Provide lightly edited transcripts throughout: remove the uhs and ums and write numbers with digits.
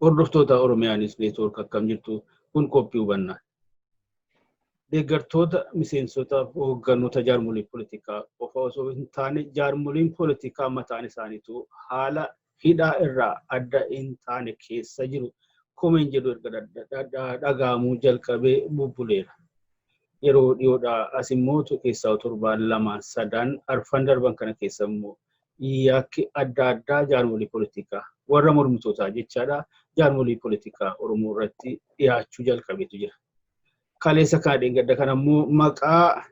Hordoftoota Oromiyaa News Network, akkam jirtu? Kun qophii hubannaa. Deeggartoota, miseensota, hoogganoota jaarmolii poolitikaa qofa osoo hin taane, jaarmoliin poolitikaa mataan isaaniitu haala hidhaa irraa adda hin taane keessa jiru komeen jedhu erga dhaga'amuu jalqabee bubbuleera. Yeroo dhiyoodhaa as immoo, keessaa torbaan lamaan sadan arfan darban kana keessa immoo, yakki adda addaa jaarmolii poolitikaa warra mormitootaa jechaadha, jaarmolii poolitikaa Oromoo irratti dhiyaachuu jalqabeetu jira. Kaleessa kana dheengadda kana immoo maqaa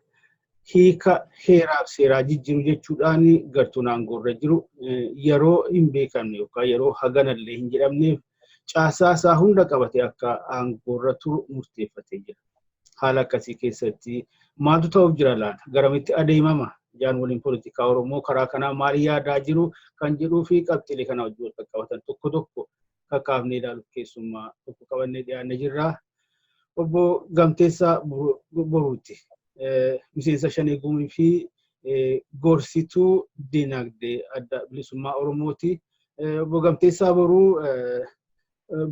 hiika heeraaf seeraa jijjiiru jechuudhaan gartuun aangoorra jiru yeroo hin beekamne yookaan yeroo haganallee hin jedhamneef caasaa isaa hunda qabatee akka aangoorra turu murteeffatee jira. Haala akkasii keessatti maaltu ta'uuf jira laata? Garamitti adeemama? Jaarmoliin poolitikaa Oromoo karaa kanaa maal yaadaa jiru kan jedhuu fi qabxiilee kana wajjin wal qaqqabatan tokko tokko kakkaafnee ilaaluuf keessummaa tokko qabannee dhiyaannee jirra. Obbo Gamteessaa Boruuti. Miseensa Shanee Gumii fi gorsituu dinagdee Adda Bilisummaa Oromooti. Obbo Gamteessaa Boruu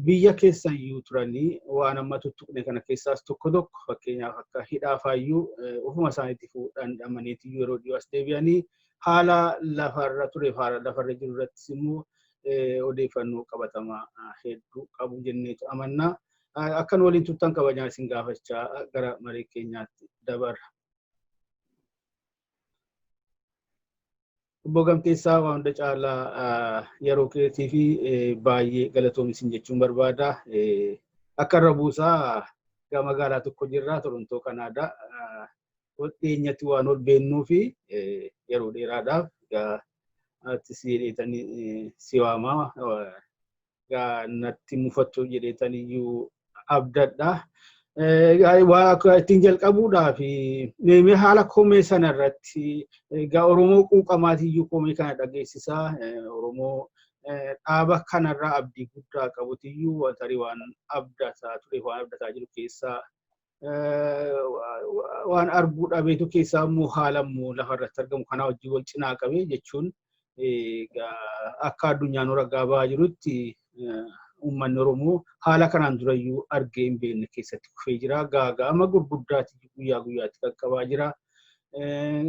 biyya keessayyuu turanii waan amma tuttuqne kana keessaas tokko tokko, fakkeenyaaf akka hidhaa faayyuu, ofuma isaaniitti fuudhan dhamaniitiyyuu yeroo dhiyoo as deebi'anii haala lafarra tureef haala lafarra jiru irrattis immoo odeeffannoo qabatamaa hedduu qabu jenneetu amanna. Akkan waliin turtan kabajaan isin gaafachaa gara marii keenyaatti dabarra. Obbo Gamteessaa, waan hunda caalaa yeroo keetii fi baay'ee galatoomi isin jechuun barbaada. Akka irra buusaa gara magaalaa tokko jirra, Torontoo, Kanaadaa. Dhiyeenyatti waan ol beennuu fi yeroo dheeraadhaaf ati si jedheetanii si waamaa, natti mufattu jedheetaniyyuu abdadha. Waa ittiin jalqabuudhaaf meemee haala komee sana irratti, egaa Oromoo quuqamaatiyyuu komee kana dhageessisaa, Oromoo dhaaba kanarraa abdii guddaa qabutiyyuu tarii waan abdataa ture, waan abdataa jiru keessaa waan arguu dhabeetu keessaa immoo haala immoo lafarratti argamu kanaa wajjin wal cinaa qabee jechuun, akka addunyaan ragaa ba'aa jirutti uummanni Oromoo haala kanaan durayyuu argee hin beekne keessatti kufee jira. Gaaga'ama gurguddaati guyyaa guyyaatti qaqqabaa jira.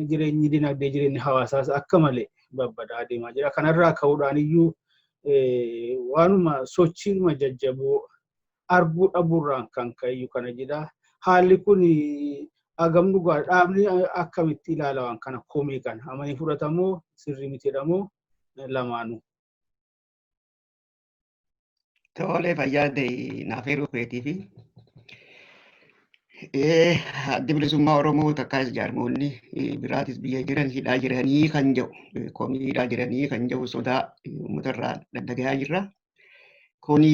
Jireenyi dinagdee, jireenyi hawaasaas akka malee babbadaa deemaa jira. Kanarraa ka'uudhaan iyyuu waanuma sochiinuma jajjaboo arguu dhabuurraan kan ka'e kana jedha. Haalli kun hagam dhugaa? Dhaabni akkamitti ilaala waan kana, komee kana? Amanii fudhatamoo, sirrii miti jedhamoo, lamaanuu? Tolee, fayyaa ta'e naaf eeruu keetii fi Addi Bilisummaa Oromoo takkaas jaarmoonni biraatis biyya jiran hidhaa jiranii kan jedhu, komii hidhaa jiranii kan jedhu sodaa uummatarraa daddagayaa jirra. Kuni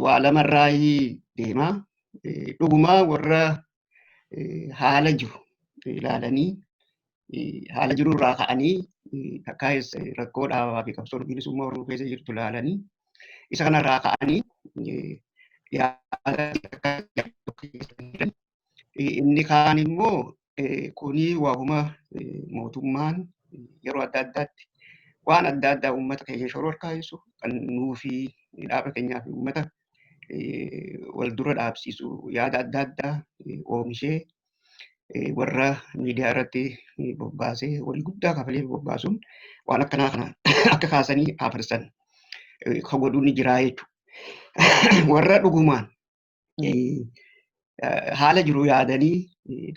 waa lamarraa deema. Dhugumaa warra haala jiru ilaalanii, haala jiru irraa ka'anii, takkaas rakkoo dhaabaa fi qabsoo bilisummaa Oromoo keessa jirtu ilaalanii, isa kanarraa ka'anii yaada inni kaan immoo kuni waa'uma mootummaan yeroo adda addaatti waan adda addaa uummata keenya shororkaayisu kan nuu fi dhaaba keenyaa fi uummata wal dura dhaabsiisu yaada adda addaa oomishee warra miidiyaa irratti bobbaasee, horii guddaa kafalee bobbaasuun waan akkanaa kana akka kaasanii afarsan kan godhuun ni jira jechuudha. Warra dhugumaan haala jiru yaadanii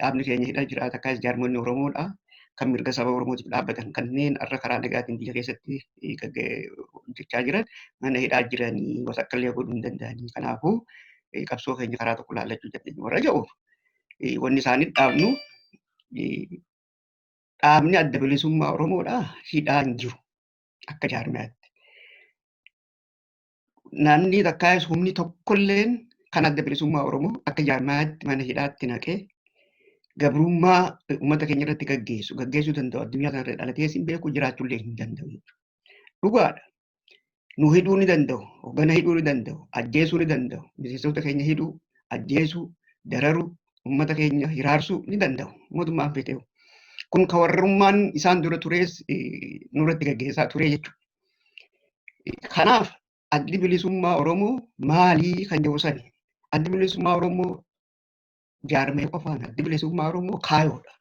dhaabni keenya hidha jiraata akkas, jaarmonni Oromoodha kan mirga saba Oromootiif dhaabbatan kanneen har'a karaa nagaatiin biyya keessatti hojjechaa jiran mana hidhaa jiranii wasa akka illee godhuu hin danda'anii, kanaafuu qabsoo keenya karaa tokko laallachuu dandeenya warra jedhuuf, wanni isaanii dhaabnu, dhaabni Adda Bilisummaa Oromoodha hidhaa hin jiru akka jaarmiyaatti. Namni takkaayis humni tokkolleen kan Adda Bilisummaa Oromoo akka jaarmiyaatti mana hidhaatti naqee gabrummaa uummata keenya irratti gaggeessu gaggeessuu danda'u addunyaa kanarra dhalatees hin beeku, jiraachuullee hin danda'u jechuudha. Dhugaadha. Nu hidhuu ni danda'u, hoggana hidhuu ni danda'u, ajjeesuu ni danda'u, miseensota keenya hidhuu, ajjeesuu, dararuu, uummata keenya hiraarsuu ni danda'u. Mootummaan feteewu. Kun ka warrummaan isaan dura turees nurratti gaggeessaa ture jechuudha. Kanaaf Addi Bilisummaa Oromoo maalii kan jedhu sani. Addi Bilisummaa Oromoo jaarmee qofaan, Addi Bilisummaa Oromoo kaayoodha.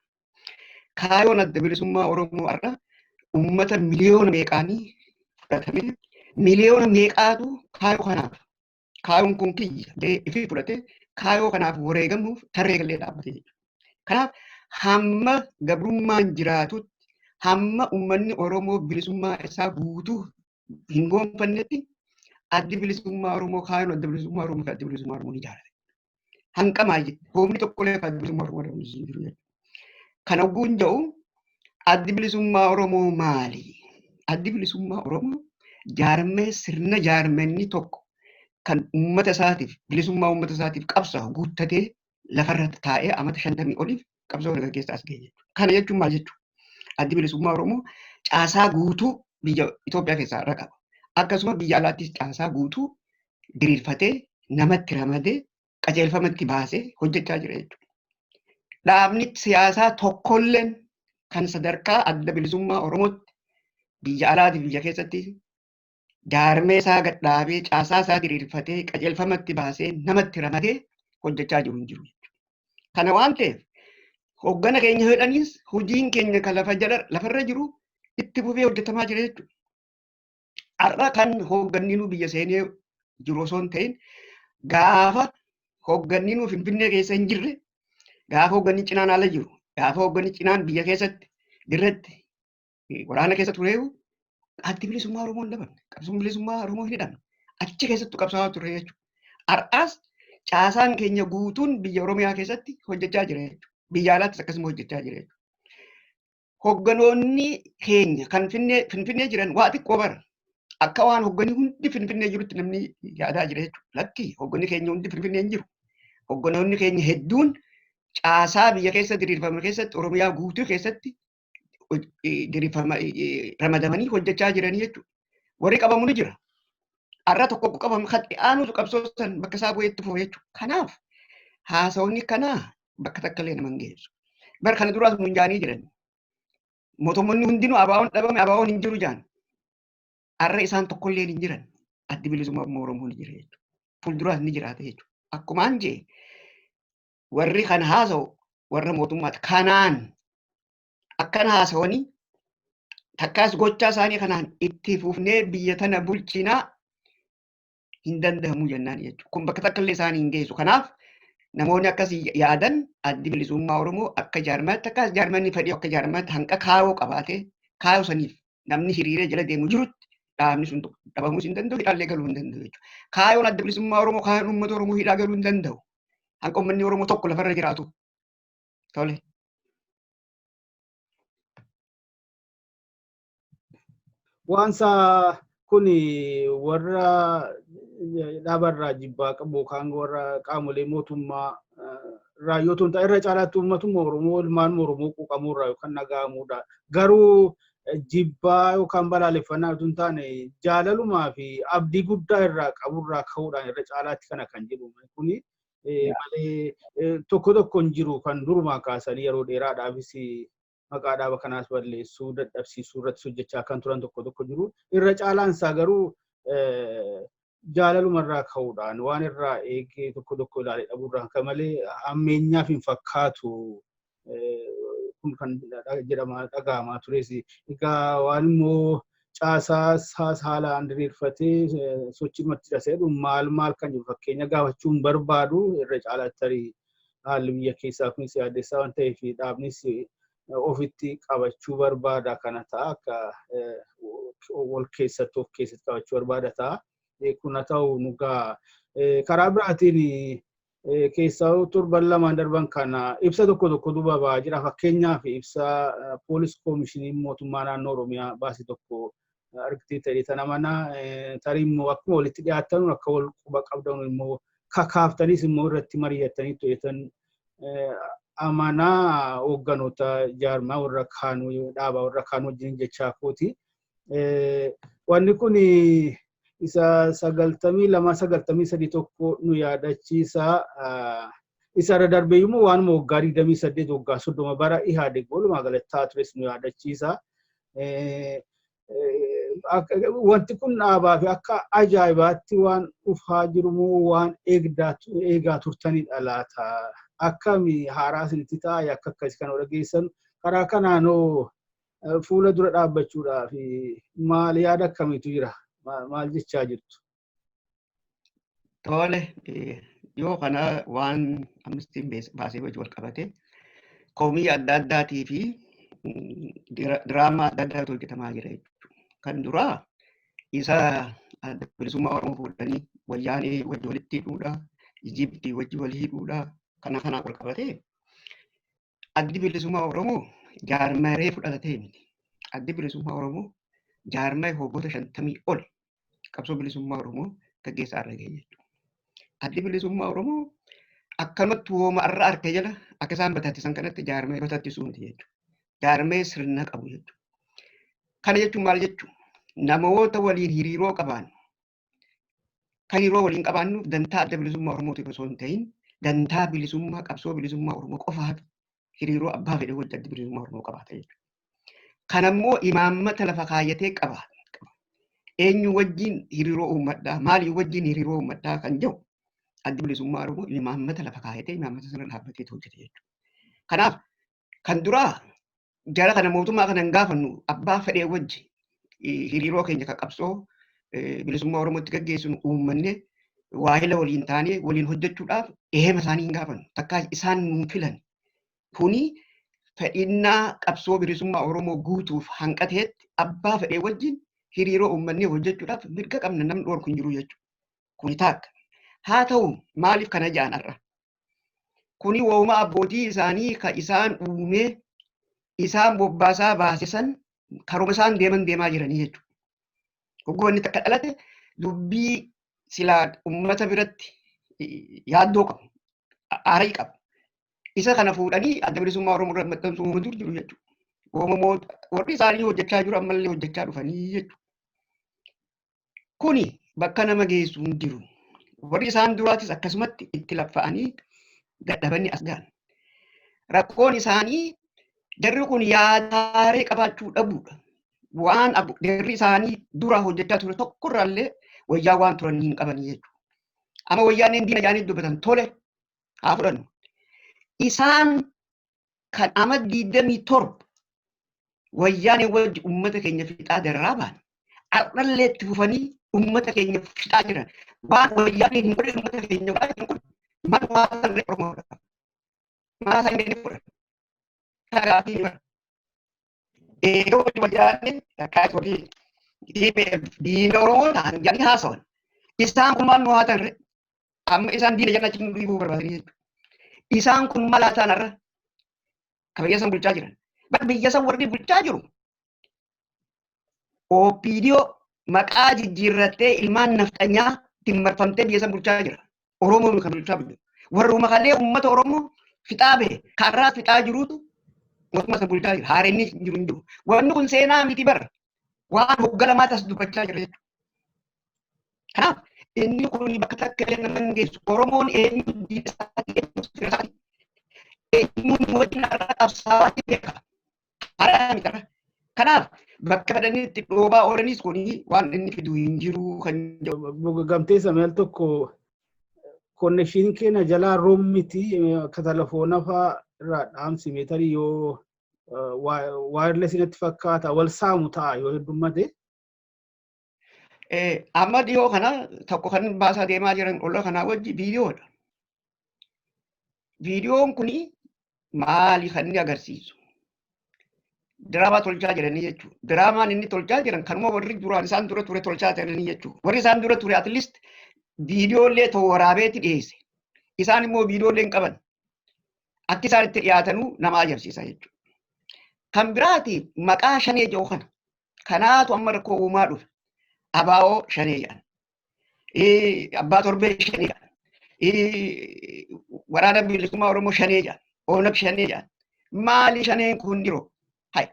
Kaayoon Adda Bilisummaa Oromoo har'a uummata miliyoona meeqaanii fudhatamee, miliyoona meeqaatu kaayoo kanaaf, kaayoon kun kiyya jedhee ifii fudhatee kaayoo kanaaf wareegamuuf tarree galee dhaabbatee jira. Kanaaf hamma gabrummaan jiraatutti, hamma uummanni Oromoo bilisummaa isaa guutuu hin gonfannetti, Addi Bilisummaa Oromoo, kaayoon Adda Bilisummaa Oromoo fi Addi Bilisummaa Oromoo ni ijaarame. Hanqamaa jechuudha. Humni tokkollee Adda Bilisummaa Oromoo dhabamsiisu hin jiru jechuudha. Kana ogguun jedhu, Addi Bilisummaa Oromoo maali? Addi Bilisummaa Oromoo jaarmee sirna jaarmenni tokko kan uummata isaatiif, bilisummaa uummata isaatiif qabsaa'u guuttatee lafarra taa'ee amata 50 oliif qabsoo kana gaggeessaa as ga'e jechuudha. Kana jechuun maal jechuudha? Addi Bilisummaa Oromoo caasaa guutuu biyya Itoophiyaa keessaa irra qaba. Akkasuma biyya alaattis caasaa guutuu diriirfatee, namatti ramadee, qajeelfamatti baasee hojjechaa jira jechuudha. Dhaabni siyaasaa tokkolleen kan sadarkaa Adda Bilisummaa Oromootti biyya alaatii biyya keessatti jaarmee isaa gad dhaabee, caasaa isaa diriirfatee, qajeelfamatti baasee, namatti ramadee hojjechaa jiru hin jiru jechuudha. Kana waan ta'eef hoggana keenya hedhaniis hojiin keenya kan lafa jala lafarra jiru itti fufee hojjetamaa jira jechuudha. Har'a kan hoogganninuu biyya seenee jiru osoo hin ta'in, gaafa hoogganninuu Finfinnee keessa hin jirre, gaafa hoogganni cinaan ala jiru, gaafa hoogganni cinaan biyya keessatti dirratti waraana keessa tureeru, Addi Bilisummaa Oromoo hin dhabamne. Qabsoon bilisummaa Oromoo hin hidhamne. Achi keessattuu qabsaa'aa ture jechuudha. Har'aas caasaan keenya guutuun biyya Oromiyaa keessatti hojjechaa jira jechuudha. Biyya alaattis akkasuma hojjechaa jira jechuudha. Hogganoonni keenya kan Finfinnee jiran waa xiqqoo bara. Akka waan hogganni hundi Finfinnee jirutti namni yaadaa jira jechuudha. Lakki, hogganni keenya hundi Finfinnee hin jiru. Hogganoonni keenya hedduun caasaa biyya keessa diriirfame keessatti, Oromiyaa guutuu keessatti diriirfama ramadamanii hojjechaa jiranii jechuudha. Warri qabamu ni jira. Har'a tokko qabamu kan aanutu qabsoo san bakka isaa bu'ee itti fufe jechuudha. Kanaaf haasawni kanaa bakka takka illee nama hin geessu. Bara kana duraas nuun jaanii jiran. Mootummoonni hundinuu ABO'n dhabame, ABO'n hin jiru jaan. Har'a isaan tokkollee hin jiran. Addi Bilisummaa Oromoo ni jira jechuudha. Fuulduraas ni jiraata jechuudha. Akkumaan jee, warri kan haasa'u warra mootummaati. Kanaan akkana haasawanii takkaas gochaa isaanii kanaan itti fufnee biyya tana bulchinaa hin danda'amu jennaan jechuudha. Kun bakka takka illee isaanii hin geessu. Kanaaf namoonni akkasii yaadan, Addi Bilisummaa Oromoo akka jaarmaatti, akkas jaarmanni fedhii akka jaarmaatti hanqa kaayoo qabaatee kaayoo saniif namni hiriiree jala deemu jirutti dhaabni sun dhabamuus hin danda'u, hidhaallee galuu hin danda'u jechuudha. Kaayoon Adda Bilisummaa Oromoo, kaayoon uummata Oromoo hidhaa galuu hin danda'u. Hanqa uummanni Oromoo tokko lafarra jiraatu. Tole. Waansa kun warra dhaabarraa jibbaa qabu yookaan warra qaamolee mootummaa irraa yoo ta'u, irra caalaatti uummatuma Oromoo, ilmaan Oromoo quuqamuu irraa yookaan dhaga'amuudha. Garuu jibbaa yookaan balaaleffannaa otoo hin taane jaalalumaa fi abdii guddaa irraa qaburraa ka'uudhaan irra caalaatti kana kan jedhu kuni malee, tokko tokko hin jiru kan durumaa kaasanii yeroo dheeraadhaafis maqaa dhaaba kanaas balleessuu, dadhabsiisuu irratti hojjechaa kan turan tokko tokko jiru. Irra caalaan isaa garuu jaalaluma irraa ka'uudhaan waan irraa eegee tokko tokko ilaalee dhabuurraan kan malee ammeenyaaf hin fakkaatu kun kan jedhama dhaga'amaa tures. Egaa waan immoo caasaa haalaan diriirfatee sochii dhasee maal maal kan jiru fakkeenya gaafachuun barbaadu, irra caalaatti tarii haalli biyya keessaa kunis yaaddessaa waan ta'eef dhaabnis ofitti qabachuu barbaada kana ta'a, akka wal keessatti of keessatti qabachuu barbaada ta'a. Kun haa ta'u, nugaa karaa biraatiin keessaa torban 2n darban kana ibsa tokko tokko duuba ba'aa jira. Fakkeenyaaf ibsa poolis koomishinii mootummaa naannoo Oromiyaa baase tokko argitee ta'e tana mana, tarii immoo akkuma walitti dhiyaatan akka wal quba qabdan immoo kakaaftaniis immoo irratti mari'attanii to'atan amanaa hoogganoota jaarmaa warra kaanuu, dhaabaa warra kaanuu wajjin jechaa kooti. Wanni kun isa 92 93 tokko nu yaadachiisa. Isa irra darbee immoo waanuma waggaa 28, waggaa 30 bara Ihaadeg walumaa galatti ta'aa tures nu yaadachiisa. Wanti kun dhaabaa fi akka ajaa'ibaatti waan dhufaa jiru moo waan eegaa turtanidha laata? Akkami haaraa isinitti ta'a akka akkasii kana dhageessan karaa kanaanoo fuula dura dhaabbachuudhaaf maal yaada akkamiitu jira? Maal jechaa jirtu? Tole, yoo kana waan Amnestiin baasee wajji wal qabate komii adda addaatii fi diraamaa adda addaatu hojjetamaa jira jechuudha. Kan duraa isa Adda Bilisummaa Oromoo fuudhanii Wayyaanee wajji walitti hidhuudha, Ijibtii wajji wal hidhuudha, kana kanaan wal qabatee Addi Bilisummaa Oromoo jaarmaree fudhatee miti. Addi Bilisummaa Oromoo jaarmee waggoota 50 ol qabsoo bilisummaa Oromoo gaggeessaa irra ga'e jechuudha. Addi Bilisummaa Oromoo akkanumatti wooma irra harka jala akka isaan batattisan kanatti jaarmee batattisuu miti jechuudha. Jaarmee sirna qabu jechuudha. Kana jechuun maal jechuudha? Namoota waliin hiriiroo qaban kan hiriiroo waliin qabaannuuf dantaa Adda Bilisummaa Oromootiif osoo hin ta'in dantaa bilisummaa qabsoo bilisummaa Oromoo qofaaf hiriiroo abbaa fedhe wajji Adda Bilisummaa Oromoo qabaata jechuudha. Kanammoo imaammata lafa kaayyatee qaba. Eenyu wajjin hiriiroo uummadhaa, maalii wajjin hiriiroo uummadhaa kan jedhu Addi Bilisummaa Oromoo imaammata lafa kaayatee imaammata sana dhaabbatee hojjete jechuudha. Kanaaf kan duraa jara kana mootummaa kana hin gaafannu, abbaa fedhee wajji hiriiroo keenya kan qabsoo bilisummaa Oromootti gaggeessinu uummanne waahila waliin taanee waliin hojjechuudhaaf eema isaanii hin gaafannu. Takkaa isaan nuun filan. Kuni fedhinnaa qabsoo bilisummaa Oromoo guutuuf hanqateetti abbaa fedhee wajjin hiriiroo uummannee hojjechuudhaaf mirga qabna, namni dhorku hin jiru jechuudha. Kuni taakka. Haa ta'u, maaliif kana ja'an har'a? Kuni wooma abbootii isaanii ka isaan uumee isaan bobbaasaa baasisan karuma isaan deeman deemaa jiranii jechuudha. Hogguu inni takka dhalate dubbii silaa uummata biratti yaaddoo qabu, aarii qabu. Isa kana fuudhanii Adda Bilisummaa Oromoo irratti maxxansuu uuma dur jiru jechuudha. Wooma warri isaanii hojjechaa jiru ammallee hojjechaa dhufanii jechuudha. Kuni bakka nama geessu hin jiru. Warri isaan duraatis akkasumatti itti laffa'anii dadhabanii as ga'an. Rakkoon isaanii jarri kun yaadaaree qabaachuu dhabuudha. Waan jarri isaanii dura hojjechaa ture tokkorraallee wayyaa waan turan hin qabanii jechuudha. Amma wayyaaneen diina jaanii dubbatan, tole haa fudhannu. Isaan kan ama 27 Wayyaanee wajji uummata keenya fixaa dararaa ba'an. Har'allee itti fufanii uummata keenya fixaa jiran. Waan Wayyaanee hin godhin uummata keenya godhaa jiran kun maal waa sarree Oromoodha? Maal isaan hin fudhan? Kana gaaffii ni bara. Eega wajji Wayyaanee takkaa hojii TPF diina Oromoo ta'an jedhanii haasawan. Isaan kun maal nu haa ta'an? Amma isaan diina jedhan achi nu dhiibuu barbaadanii jechuudha. Isaan kun maal haa ta'an har'a? Ka biyya san bulchaa jiran. Bakka biyya san warri bulchaa jiru OPDO maqaa jijjiirrattee ilmaan nafxanyaa ittiin marfamtee biyya san bulchaa jira. Oromoon kan bulchaa jiru. Warruma kalee uummata Oromoo fixaa bahe karraa fixaa jirutu mootummaa san bulchaa jira. Haareenni jiru hin jiru. Wanni kun seenaa miti bara. Waan hogga lamaa tas dubbachaa jira jechuudha. Kanaaf inni kun bakka takka illee nama hin geessu. Oromoon eenyu diina isaatii, eenyu fira isaatii, eenyuun wajjin har'a qabsaa'aa beeka. Haraa miti har'a. Kanaaf bakka fedhanii itti dhoobaa oolanis kun waan inni fidu hin jiru kan jedhu. Gamtee Sameel tokko konnekshiin keenya jalaa rommiti akka telefoona fa'aa irraa dhaamsi meetarii yoo waayirlesii natti fakkaata wal saamu ta'a yoo heddummate. Amma dhiyoo kana tokko kan baasaa deemaa jiran olla kanaa wajji viidiyoodha. Viidiyoon kuni maali kan inni agarsiisu? Diraamaa tolchaa jiranii jechuudha. Diraamaan inni tolchaa jiran kanuma warri duraan isaan dura ture tolchaa jiranii jechuudha. Warri isaan dura ture at least viidiyoolee ta'u waraabeetti dhiyeesse. Isaan immoo viidiyoolee hin qaban. Akki isaan itti dhiyaatanuu nama ajaa'ibsiisa jechuudha. Kan biraati maqaa Shanee jedhu kana. Kanaatu amma rakkoo uumaa dhufe. Abaa'oo Shanee jedhan. Abbaa Torbee Shanee jedhan. Waraana Bilisummaa Oromoo Shanee jedhan. Oonag Shanee jedhan. Maali Shaneen kun diroo? Hai.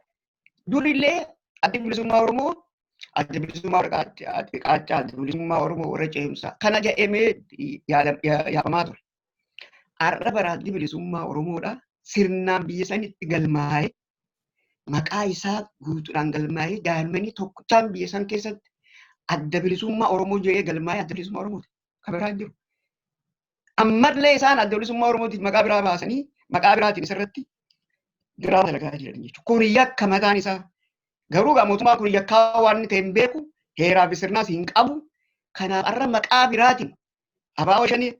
Durillee Addi Bilisummaa Oromoo, Adda Bilisummaa Qaachaa, Adda Bilisummaa Oromoo warra ce'umsaa kana jedhamee yaamamaa ture. Har'a bara Addi Bilisummaa Oromoodha sirnaan biyya sanitti galmaa'ee Maqaa isaa guutuudhaan galmaa'ee jaarmanii tokkochaan biyya san keessatti Adda Bilisummaa Oromoo jedhee galmaa'ee Adda Bilisummaa Oromooti. Kan biraa hin jiru. Ammallee isaan Adda Bilisummaa Oromootiif maqaa biraa baasanii maqaa biraatiin isarratti diraama dalagaa jiran jechuudha. Kun yakka mataan isaa. Garuu egaa mootummaan kun yakkaa waan inni ta'e hin beeku, heeraa fi sirnaas hin qabu. Kanaaf har'a maqaa biraatiin abaaboo shanee,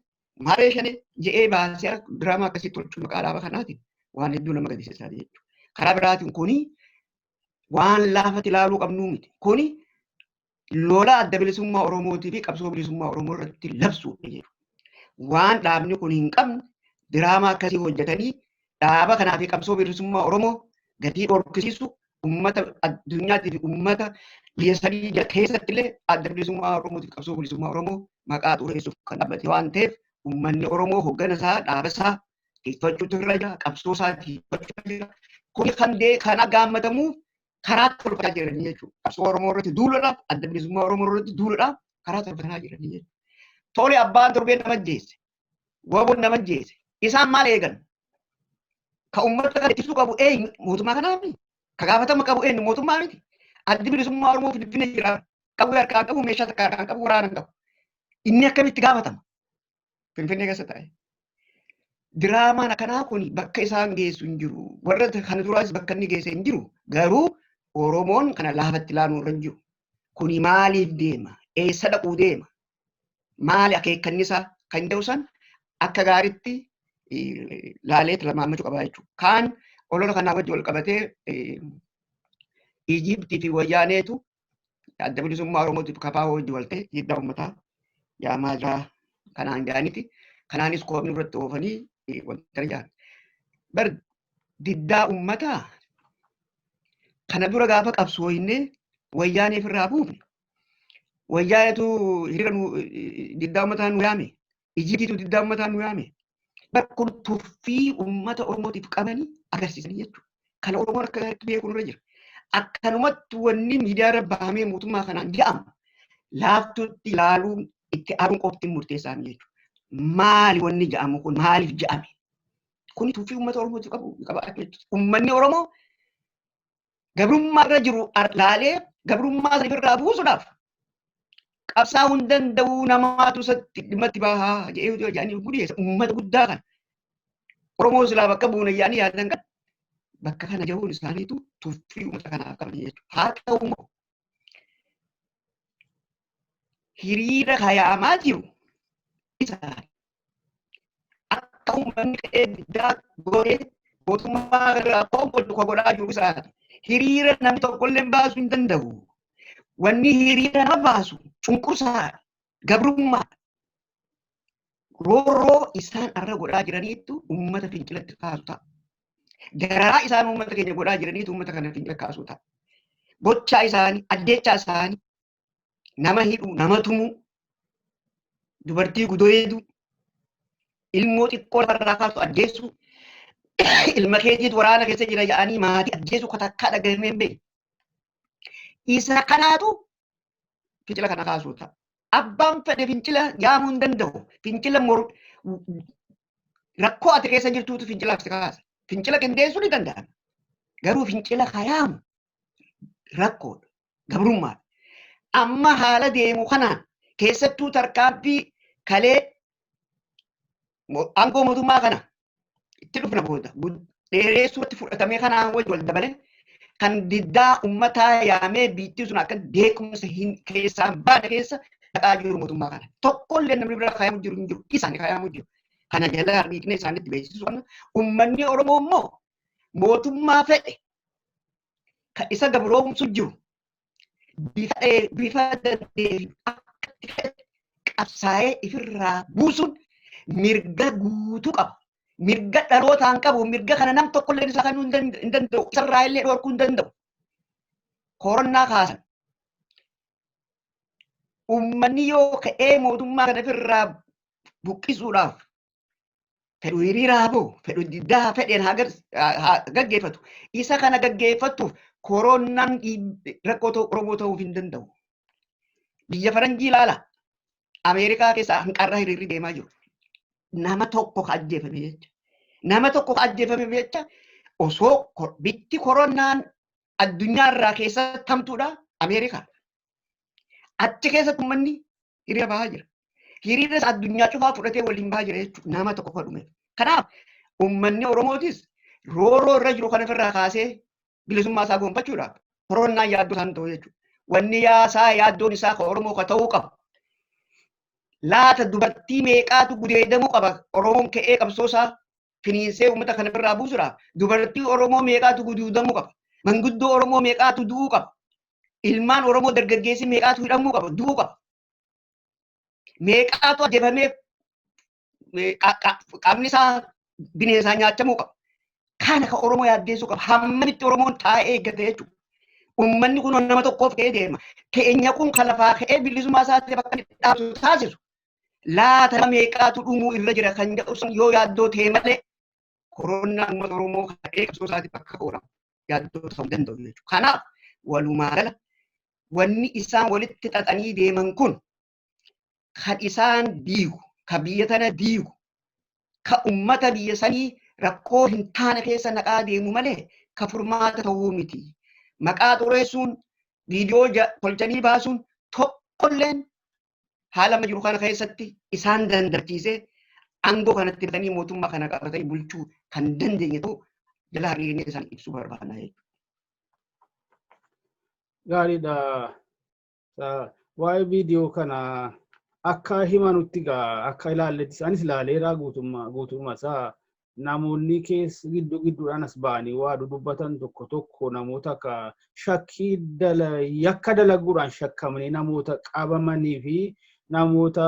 maaree shanee jedhee baasee diraamaa akkasii tolchuu maqaa dhaaba kanaatiin waan hedduu nama gaddisiisaa jechuudha. Karaa biraatiin kuni waan laafatti ilaaluu qabnuu miti. Kuni lola Adda Bilisummaa Oromootii fi qabsoo bilisummaa Oromoo irratti labsuudha jechuudha. Waan dhaabni kun hin qabne diraamaa akkasii hojjetanii dhaaba kanaa fi qabsoo bilisummaa Oromoo gatii dhorkisiisu uummata addunyaatii fi uummata biyya sadii keessatti illee Adda Bilisummaa Oromootii fi qabsoo bilisummaa Oromoo maqaa xureessuuf kan dhaabbate waan ta'eef uummanni Oromoo hoggana isaa dhaaba isaa tikfachuutu irra jira, qabsoo isaa tikfachuutu irra jira. Kuni kan kan aggaamatamuuf karaa tolfataa jiranii jechuudha. Qabsoo Oromoo irratti duuluudhaaf, Adda Bilisummaa Oromoo irratti duuluudhaaf karaa tolfataa jiranii jechuudha. Tole abbaan torbee nama ajjeese, waboon nama ajjeese, isaan maal eegan? Ka uummata kana ittisuu qabu eenyu? Mootummaa kanaa miti. Ka gaafatama qabu eenyu? Mootummaa miti. Addi Bilisummaa Oromoo Finfinnee jira. Qawwee harkaa qabu, meeshaa takka harkaa qabu, waraana hin qabu. Inni akkamitti gaafatama? Finfinnee keessa taa'e. Diraamaan akkanaa kun bakka isaan geessu hin jiru. Warra kana duraas bakka inni geesse hin jiru. Garuu Oromoon kana laafatti ilaaluu irra hin jiru. Kuni maaliif deema? Eessa dhaquu deema? Maali akeekkanni isaa kan jedhu san akka gaariitti laalee tilmaamachuu qaba jechuudha. Kaan olola kanaa wajji wal qabatee Ijiptii fi Wayyaaneetu Adda Bilisummaa Oromootiif KFO wajji wal ta'e diddaa uummataa yaamaa jira kanaan jedhaniiti. Kanaanis koomii irratti oofanii wanta jedhan. Bar diddaa uummataa kana dura gaafa qabsooyne Wayyaaneef irraa buufne. Wayyaaneetu hiriira nu diddaa uummataa nu yaame. Ijiptiitu diddaa uummataa nu yaame. Bar kun tuffii uummata Oromootiif qabanii agarsiisanii jechuudha. Kana Oromoon akka gaariitti beekuun irra jira. Akkanumatti wanni miidiyaa irra bahamee mootummaa kanaan jedhamu laaftutti ilaaluun itti aaruun qofti murteessaa miti jechuudha. Maali wanni jedhamu kun maaliif jedhame? Kuni tuffii uummata Oromootiif qabu qaba jechuudha. Uummanni Oromoo gabrummaa irra jiru laalee gabrummaa sana irraa buusuudhaaf qabsaa'uu hin danda'u namaatu isatti dhimma itti bahaa jedhee jedhanii gudeessa uummata guddaa kana. Oromoo silaa bakka buuna jedhanii yaadan kan bakka kana gahuun isaaniitu tuffii uummata kanaaf qaban jechuudha. Haa ta'u immoo hiriira kayaamaa jiru isaani akka uummanni ka'ee diddaa godhee mootummaa irraa fonqolchu ka godhaa jiru isaati. Hiriira namni tokkollee baasuu hin danda'u. Wanni hiriira nama baasu cunqursaadha, gabrummaadha. Roorroo isaan arra godhaa jiraniittu uummata fincilatti kaasu ta'a. Dararaa isaan uummata keenya godhaa jiraniitu uummata kana fincila kaasu ta'a. Gochaa isaanii, ajjeechaa isaanii, nama hidhuu, nama tumuu, dubartii gudeeduu, ilmoo xiqqoo lafarraa kaasu ajjeesuu, ilma keetiitu waraana keessa jira jedhanii maatii ajjeesuu katakkaa dhagahimee hin beekne. Isa kanaatu fincila kana kaasuu ta'a. Abbaan fedhe fincila yaamuu hin danda'u. Fincila rakkoo ati keessa jirtuutu fincilaaf si kaasa. Fincila qindeessuu ni danda'ama. Garuu fincila kayaamu rakkoodha. Gabrummaadha. Amma haala deemu kanaan keessattuu tarkaanfii kalee aangoo mootummaa kana itti dhufna booda dheereessuu irratti fudhatamee kanaan wajji wal dabale kan diddaa uummataa yaamee biittii sun akka beekumsa hin keessaa hin baane keessa dhaqaa jiru mootummaa kana. Tokkollee namni bira kaayamu jiru hin jiru. Isaan kaayamu jiru. Kana jala dhiiqnee isaanitti beeksisuu qabna. Uummanni Oromoo immoo mootummaa fedhe kan isa gabroomsu jiru bifa bifa danda'ee akka itti fedhe qabsaa'ee ifirraa buusuun mirga guutuu qaba. Mirga dhalootaan qabu mirga kana nam tokkollee isaa kennuu hin danda'u. Isarraa illee dhorkuu hin danda'u. Koronnaa kaasan. Uummanni yoo ka'ee mootummaa kana ofirraa buqqisuudhaaf fedhu hiriira haa bahu, fedhu diddaa fedheen haa gaggeeffatu. Isa kana gaggeeffattuuf koronaan rakkoo Oromoo ta'uuf hin danda'u. Biyya faranjii ilaala. Ameerikaa keessa hanqarraa hiriirri deemaa jiru. Nama tokko ka ajjeefame jecha. Nama tokko ka ajjeefame jecha osoo bitti koronaan Addunyaa irraa keessatti hamtuudha Ameerikaa. Achi keessatti uummanni hiriira bahaa jira. Hiriira addunyaa cufaa fudhatee waliin bahaa jira jechuudha. Nama tokko qofa dhume. Kanaaf uummanni Oromootis rooroo irra jiru kana ofirraa kaasee bilisummaa isaa gonfachuudhaaf koronnaan yaaddoo isaan ta'u jechuudha. Wanni yaasaa yaaddoon isaa ka Oromoo ka ta'uu qabu. Laata dubartii meeqaatu gudeedamuu qaba Oromoon ka'ee qabsoo isaa finiinsee uummata kana irraa buusuudhaaf? Dubartii Oromoo meeqaatu gudeedamuu qaba? Manguddoo Oromoo meeqaatu du'uu qaba? Ilmaan Oromoo dargaggeessi meeqaatu hidhamuu qaba? Du'uu qaba. Meeqaatu ajjeefamee qaamni isaa bineensaan nyaachamuu qaba? Kana ka Oromoo yaaddeessuu qaba. Hammamitti Oromoon taa'ee eeggate jechuudha. Uummanni kun nama tokkoof ka'ee deema. Keenya kun kan lafaa ka'ee bilisummaa isaatiif akka inni dhaabsu taasisu. Laata nama meeqaatu dhumuu irra jira kan jedhu sun yoo yaaddoo ta'e malee koronaan uummata Oromoo ka'ee qabsoo isaatiif akka oolamu yaaddoo ta'uu danda'u jechuudha. Kanaaf walumaa gala wanni isaan walitti xaxanii deeman kun kan isaan diigu, kan biyya tana diigu, kan uummata biyya sanii rakkoo hin taane keessa naqaa deemu malee ka furmaata ta'uu miti. Maqaa xureessuun, viidiyoo tolchanii baasuun tokkolleen haala amma jiru kana keessatti isaan dandachiisee aangoo kanatti bitanii mootummaa kana qabatanii bulchuu kan dandeenye ta'uu jala hariirni isaan ibsuu barbaadna jechuudha. Gaariidha. Waa'ee viidiyoo kana akka himanutti gaa akka ilaalletti, anis ilaaleera guutummaa isaa, namoonni keessa gidduu gidduudhaan as ba'anii waa dubbatan tokko tokko namoota akka shakkii yakka dalaguudhaan shakkamanii namoota qabamanii fi namoota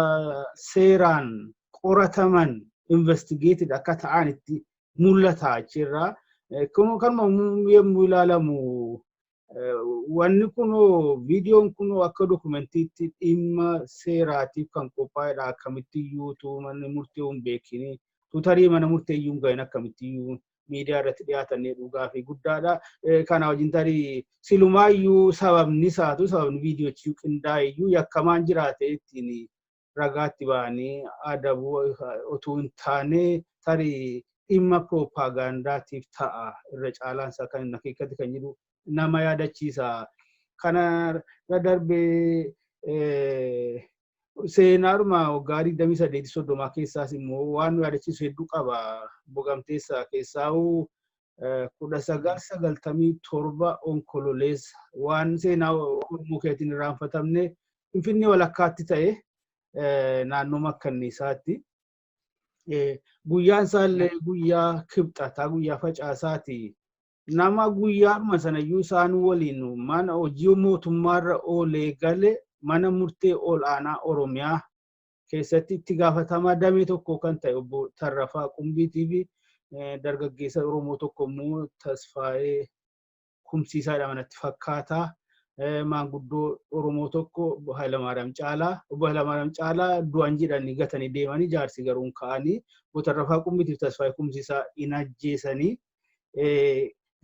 seeraan qorataman, investigated akka ta'an itti mul'ata achirraa. Kanuma yommuu ilaalamu, wanni kun, viidiyoon kun akka dokumentiitti dhimma seeraatiif kan qophaa'edha. Akkamitti iyyuu manni murtee hin beekini, tarii mana murtee iyyuu hin gahin, akkamitti iyyuu miidiyaa irratti dhiyaatanii dhugaa fi guddaadha. Kana wajjin tarii silumaayyuu sababni isaatu, sababni viidiyoochi qindaa'e iyyuu, yakkamaan jiraate ittiin ragaatti ba'anii adabuu otoo hin taane tarii dhimma piroopaagandaatiif ta'a irra caalaan isaa kan akeekkatti kan jiru nama yaadachiisa. Kana irra darbee seenaadhuma waggaa 28 30 keessaas immoo waan nu yaadachiisu hedduu qaba. Bogamteessa keessaa'uu 1997 Onkololeessa waan seenaa Oromoo keetiin irraanfatamne Finfinnee walakkaatti ta'e, naannoo Makkanniisaatti. Guyyaan isaallee guyyaa Kibxataa, guyyaa facaasaati. Nama guyyaadhuma sanayyuu isaan waliin mana hojii mootummaarra oolee gale, mana murtee ol aanaa Oromiyaa keessatti itti gaafatamaa damee tokko kan ta'e obbo Tarrafaa Qumbiitii fi dargaggeessa Oromoo tokko immoo Tasfaayee Kumsiisaadha manatti fakkaata. Maanguddoo Oromoo tokko obbo Hayilamaariyaam Caalaa. Obbo Hayilamaariyaam Caalaa du'an jedhanii gatanii deemanii, jaarsi garuu ka'anii obbo Tarrafaa Qumbiitiif Tasfaayee Kumsiisaa hin ajjeesanii.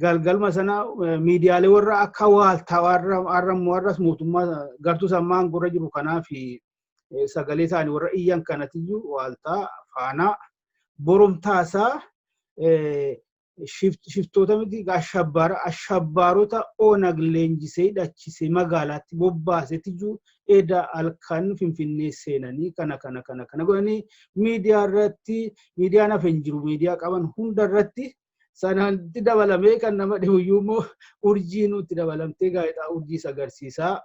Galgalma sana miidiyaalee warra akka Waaltaa warra warras mootummaa gartuu sammaa aangorra jiru kanaaf sagalee isaanii warra iyyan kanatiyyuu, Waaltaa, Faanaa, boromtaasaa shiftoota miti, ashabbaarota ONAG leenjisee hidhachisee magaalaatti bobbaaseetiyyuu eda halkan Finfinnee seenanii kana kana kana kana godhanii miidiyaa irratti, miidiyaan hafe hin jiru, miidiyaa qaban hunda irratti sanatti dabalamee, kan nama dhibuyyuu immoo Urjii nutti dabalamtee gaazexaa Urjiis agarsiisaa.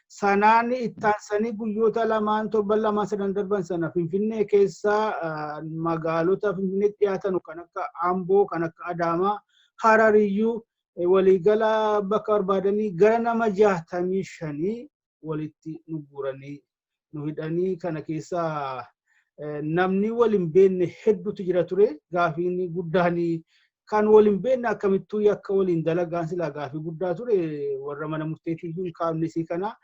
Sanaan ittaansanii guyyoota lamaan, torban lamaan sadan darban sana Finfinnee keessaa magaalota Finfinneetti dhiyaatan kan akka Amboo, kan akka Adaamaa, Harariyyuu, waliigala bakka barbaadanii gara nama 65 walitti nu guuranii nu hidhanii, kana keessaa namni wal hin beekne hedduutu jira ture. Gaafiin guddaan, kan wal hin beekne akkamittuu yakka waliin dalagaan silaa gaafii guddaa ture, warra mana murteetii hin kaafne. Sii kana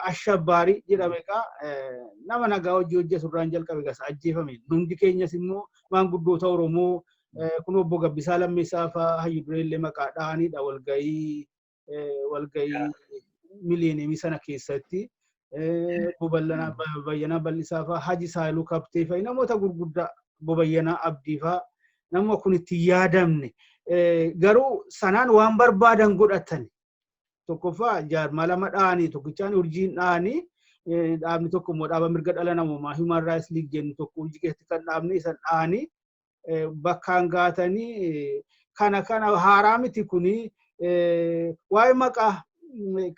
ashabbaarii jedhame egaa nama nagaa hojii hojjetu irraan jalqabe gasa ajjeefame. Hundi keenyas immoo maanguddoota Oromoo kun obbo Gabbisaa Lammeessaa fa'aa, hayyu dureellee maqaa dha'anidha walgahii miliyoonii sana keessatti. Obbo Bayyanaa Bal'isaa fa'aa, Haji Saayiluu Kabtee fa'i, namoota gurguddaa, obbo Bayyanaa Abdii fa'aa, nama kun itti yaadamne. Garuu sanaan waan barbaadan godhatan. Tokkoffaa jaarmaa lama dha'anii, tokkichaan Urjiin dha'anii, dhaabni tokko immoo dhaaba mirga dhala namoomaa Human Rights League jennu tokko Urjii keessatti kan dhaabni isan dha'anii bakkaan gaatanii. Kana haaraa miti kuni. Waa'ee maqaa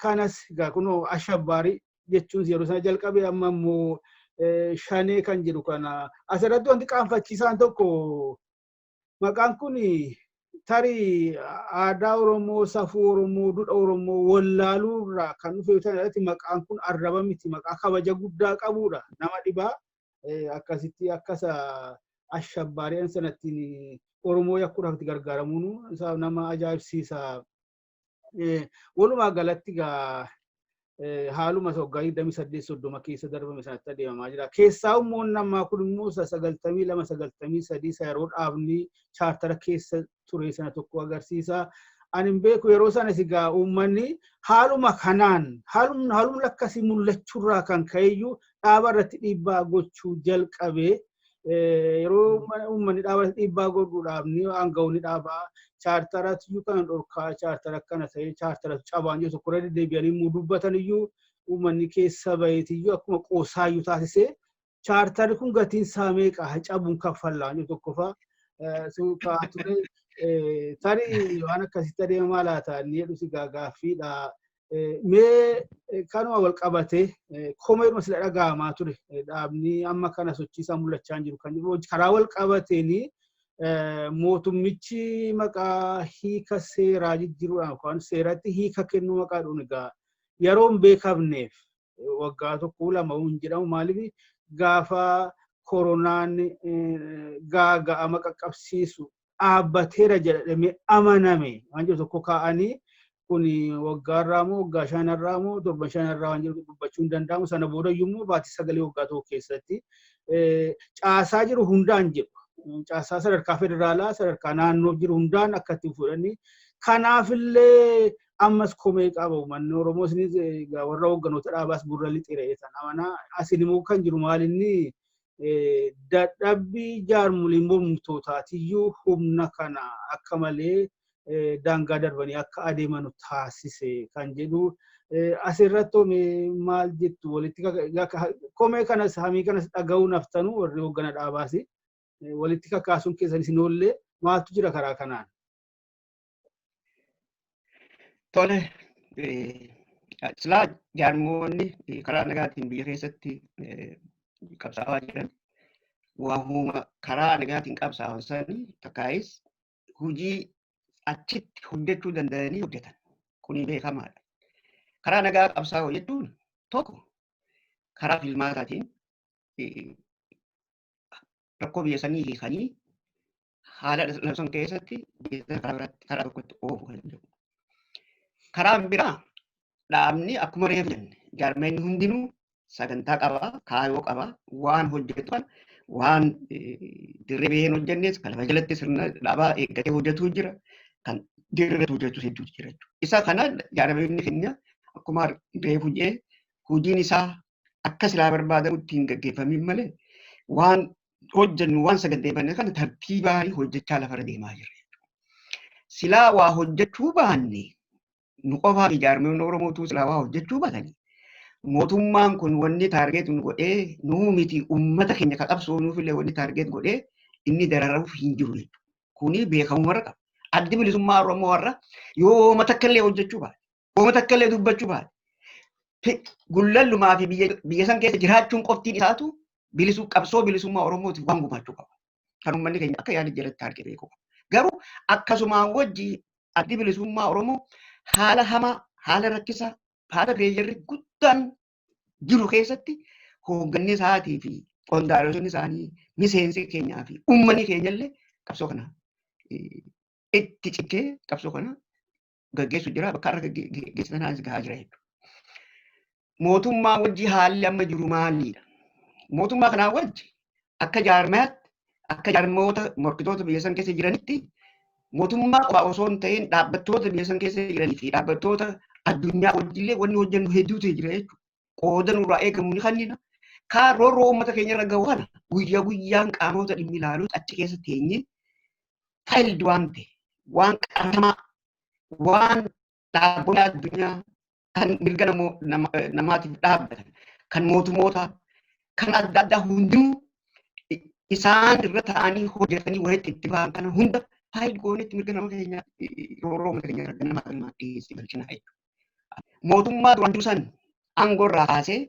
kanas egaa kunoo ashabbaarii jechuun yeroo sana jalqabe, amma immoo Shanee kan jedhu kana. Asirratti wanti qaanfachiisaan tokko, maqaan kun tarii aadaa Oromoo, safuu Oromoo, duudha Oromoo wallaaluu irraa kan dhufe yoo ta'e, maqaan kun arraba miti, maqaa kabaja guddaa qabudha. Nama dhibaa akkasitti akkasa ashabbaariin sanattiin Oromoo yakkuudhaaf itti gargaaramuun isaa nama ajaa'ibsiisa. Walumaa galatti egaa haaluma waggaa 28, 30 keessa darbame sanatti adeemamaa jira. Keessaa immoo namaa kun immoo 92, 93 isa yeroo dhaabni chaartara keessa ture sana tokko agarsiisa. Ani hin beeku, yeroo sanas egaa uummanni haaluma kanaan haalumni akkasii mul'achuurraa kan ka'eyyuu dhaaba irratti dhiibbaa gochuu jalqabe. Yeroo uummanni dhaaba irratti dhiibbaa godhu, dhaabni aanga'oonni dhaabaa chaartaratu kana dhorkaa, chaartara akkana ta'e, chaartaratu cabaan jiru tokko irra deddeebi'anii immoo dubbatan iyyuu, uummanni keessa baheetiyyuu akkuma qoosaayyuu taasisee, chaartarri kun gatiin isaa meeqa cabuun kaffallaa jiru tokko fa'a ture. Tarii waan akkasitti adeemamaa laata inni jedhu si gaaffiidha. Mee kanuma wal qabatee komeedhuma sila dhaga'amaa ture, dhaabni amma kana sochiisaa mul'achaa jiru kan jiru karaa wal qabateeni, mootummichi maqaa hiika seeraa jijjiiruudhaan yookaan seeratti hiika kennuu maqaa dhuun egaa yeroo hin beekamneef waggaa tokko lama hin jedhamu. Maaliif gaafa koronaan gaaga'ama qaqqabsiisu dhaabbateera jedhamee amaname waan jedhu tokko kaa'anii, kun waggaarraa moo waggaa shanarraa moo torban shanarraa waan jedhu dubbachuu hin danda'amu. Sana booda iyyuu baatii 9 waggaa tokko keessatti caasaa jiru hundaan jedhu, caasaa sadarkaa federaalaa, sadarkaa naannoo jiru hundaan akka itti fudhanii, kanaafillee ammas komee qaba uummanni Oromoo. Isinis warra hoogganoota dhaabaas gurra lixire san amanaa. Asin immoo kan jiru maalinni, dadhabbii jaarmoliin mormitootaatiyyuu humna kana akka malee daangaa darbanii akka adeemanu taasise kan jedhu asirratti maal jettu? Walitti komee kanas hamii kanas dhaga'uu naftanu, warri hooggana dhaabaas walitti kakaasuun keessan isin oollee maaltu jira karaa kanaan? Tole, silaa jaarmoonni karaa nagaatiin biyya keessatti qabsaa'aa jiran waamuma karaa nagaatiin qabsaa'an sanii takkaayis hojii achitti hojjechuu danda'anii hojjetan. Kuni beekamaadha. Karaa nagaa qabsaa'uu jechuun tokko karaa filmaataatiin rakkoo biyya sanii hiikanii haala san keessatti biyya karaa biraatti karaa tokkotti oofuu kan danda'u. Karaan biraa dhaabni akkuma reefu jenne jaarmeenyi hundinuu sagantaa qabaa, kaayoo qabaa, waan hojjetu kana waan dirree baheen hojjennes kan lafa jalatti sirna dhaabaa eeggatee hojjetu jira, kan dirree hojjetu hedduutu jira jechuudha. Isa kana jaarmeenyi keenya akkuma reefu jee hojiin isaa akka silaa barbaadamutti hin gaggeeffamin malee waan hojjennu, waan saganteeffanne kana tartiibaan hojjechaa lafarra deemaa jirra. Silaa waa hojjechuu baanne, nu qofaa fi jaarmiyoonni Oromootu silaa waa hojjechuu baatanii, mootummaan kun wanni target nu godhee nuu miti, uummata keenya ka qabsoonuuf illee wanni target godhee inni dararuuf hin jiru jechuudha. Kuni beekamuu warra qaba. Addi Bilisummaa Oromoo warra yoo takka illee hojjechuu baate, yoo takka illee dubbachuu baate, gullallumaa fi biyya san keessa jiraachuun qoftiin isaatu bilisuu qabsoo bilisummaa Oromootiif waan gumaachuu qaba. Kan uummanni keenya akka yaada jalatti arge beeku qaba. Garuu akkasumaan wajji Addi Bilisummaa Oromoo haala hamaa, haala rakkisaa, haala pressure guddaan jiru keessatti hoogganni isaatii fi qondaaltonni isaanii, miseensi keenyaa fi uummanni keenya illee qabsoo kana itti cichee qabsoo kana gaggeessu jira. Bakka har'a gaggeessan as gahaa jira jechuudha. Mootummaa wajji haalli amma jiru maalidha? Mootummaa kanaa wajji akka jaarmayaatti, akka jaarmoota morkitoota biyya san keessa jiranitti, mootummaa qofa osoo hin ta'in dhaabbattoota biyya san keessa jiranii fi dhaabbattoota addunyaa wajjillee wanni hojjennu hedduutu jira jechuudha. Qooda nurraa eegamu ni kennina. Kaan roorroo uummata keenya irra gahu kana guyyaa guyyaan qaamota dhimmi ilaaluutti achi keessa teenyee failed waan ta'e Waan qabatamaa, waan dhaabbilee addunyaa kan mirga namaatiif dhaabbatan, kan mootummoota, kan adda addaa hundinuu isaan irra ta'anii hojjetanii walitti itti ba'an kana hunda file goonetti mirga nama keenya roorroo uummata keenya nama galmaa dhiyeessii galchinaa jechuudha. Mootummaa duraan jiru san aangoo irraa kaasee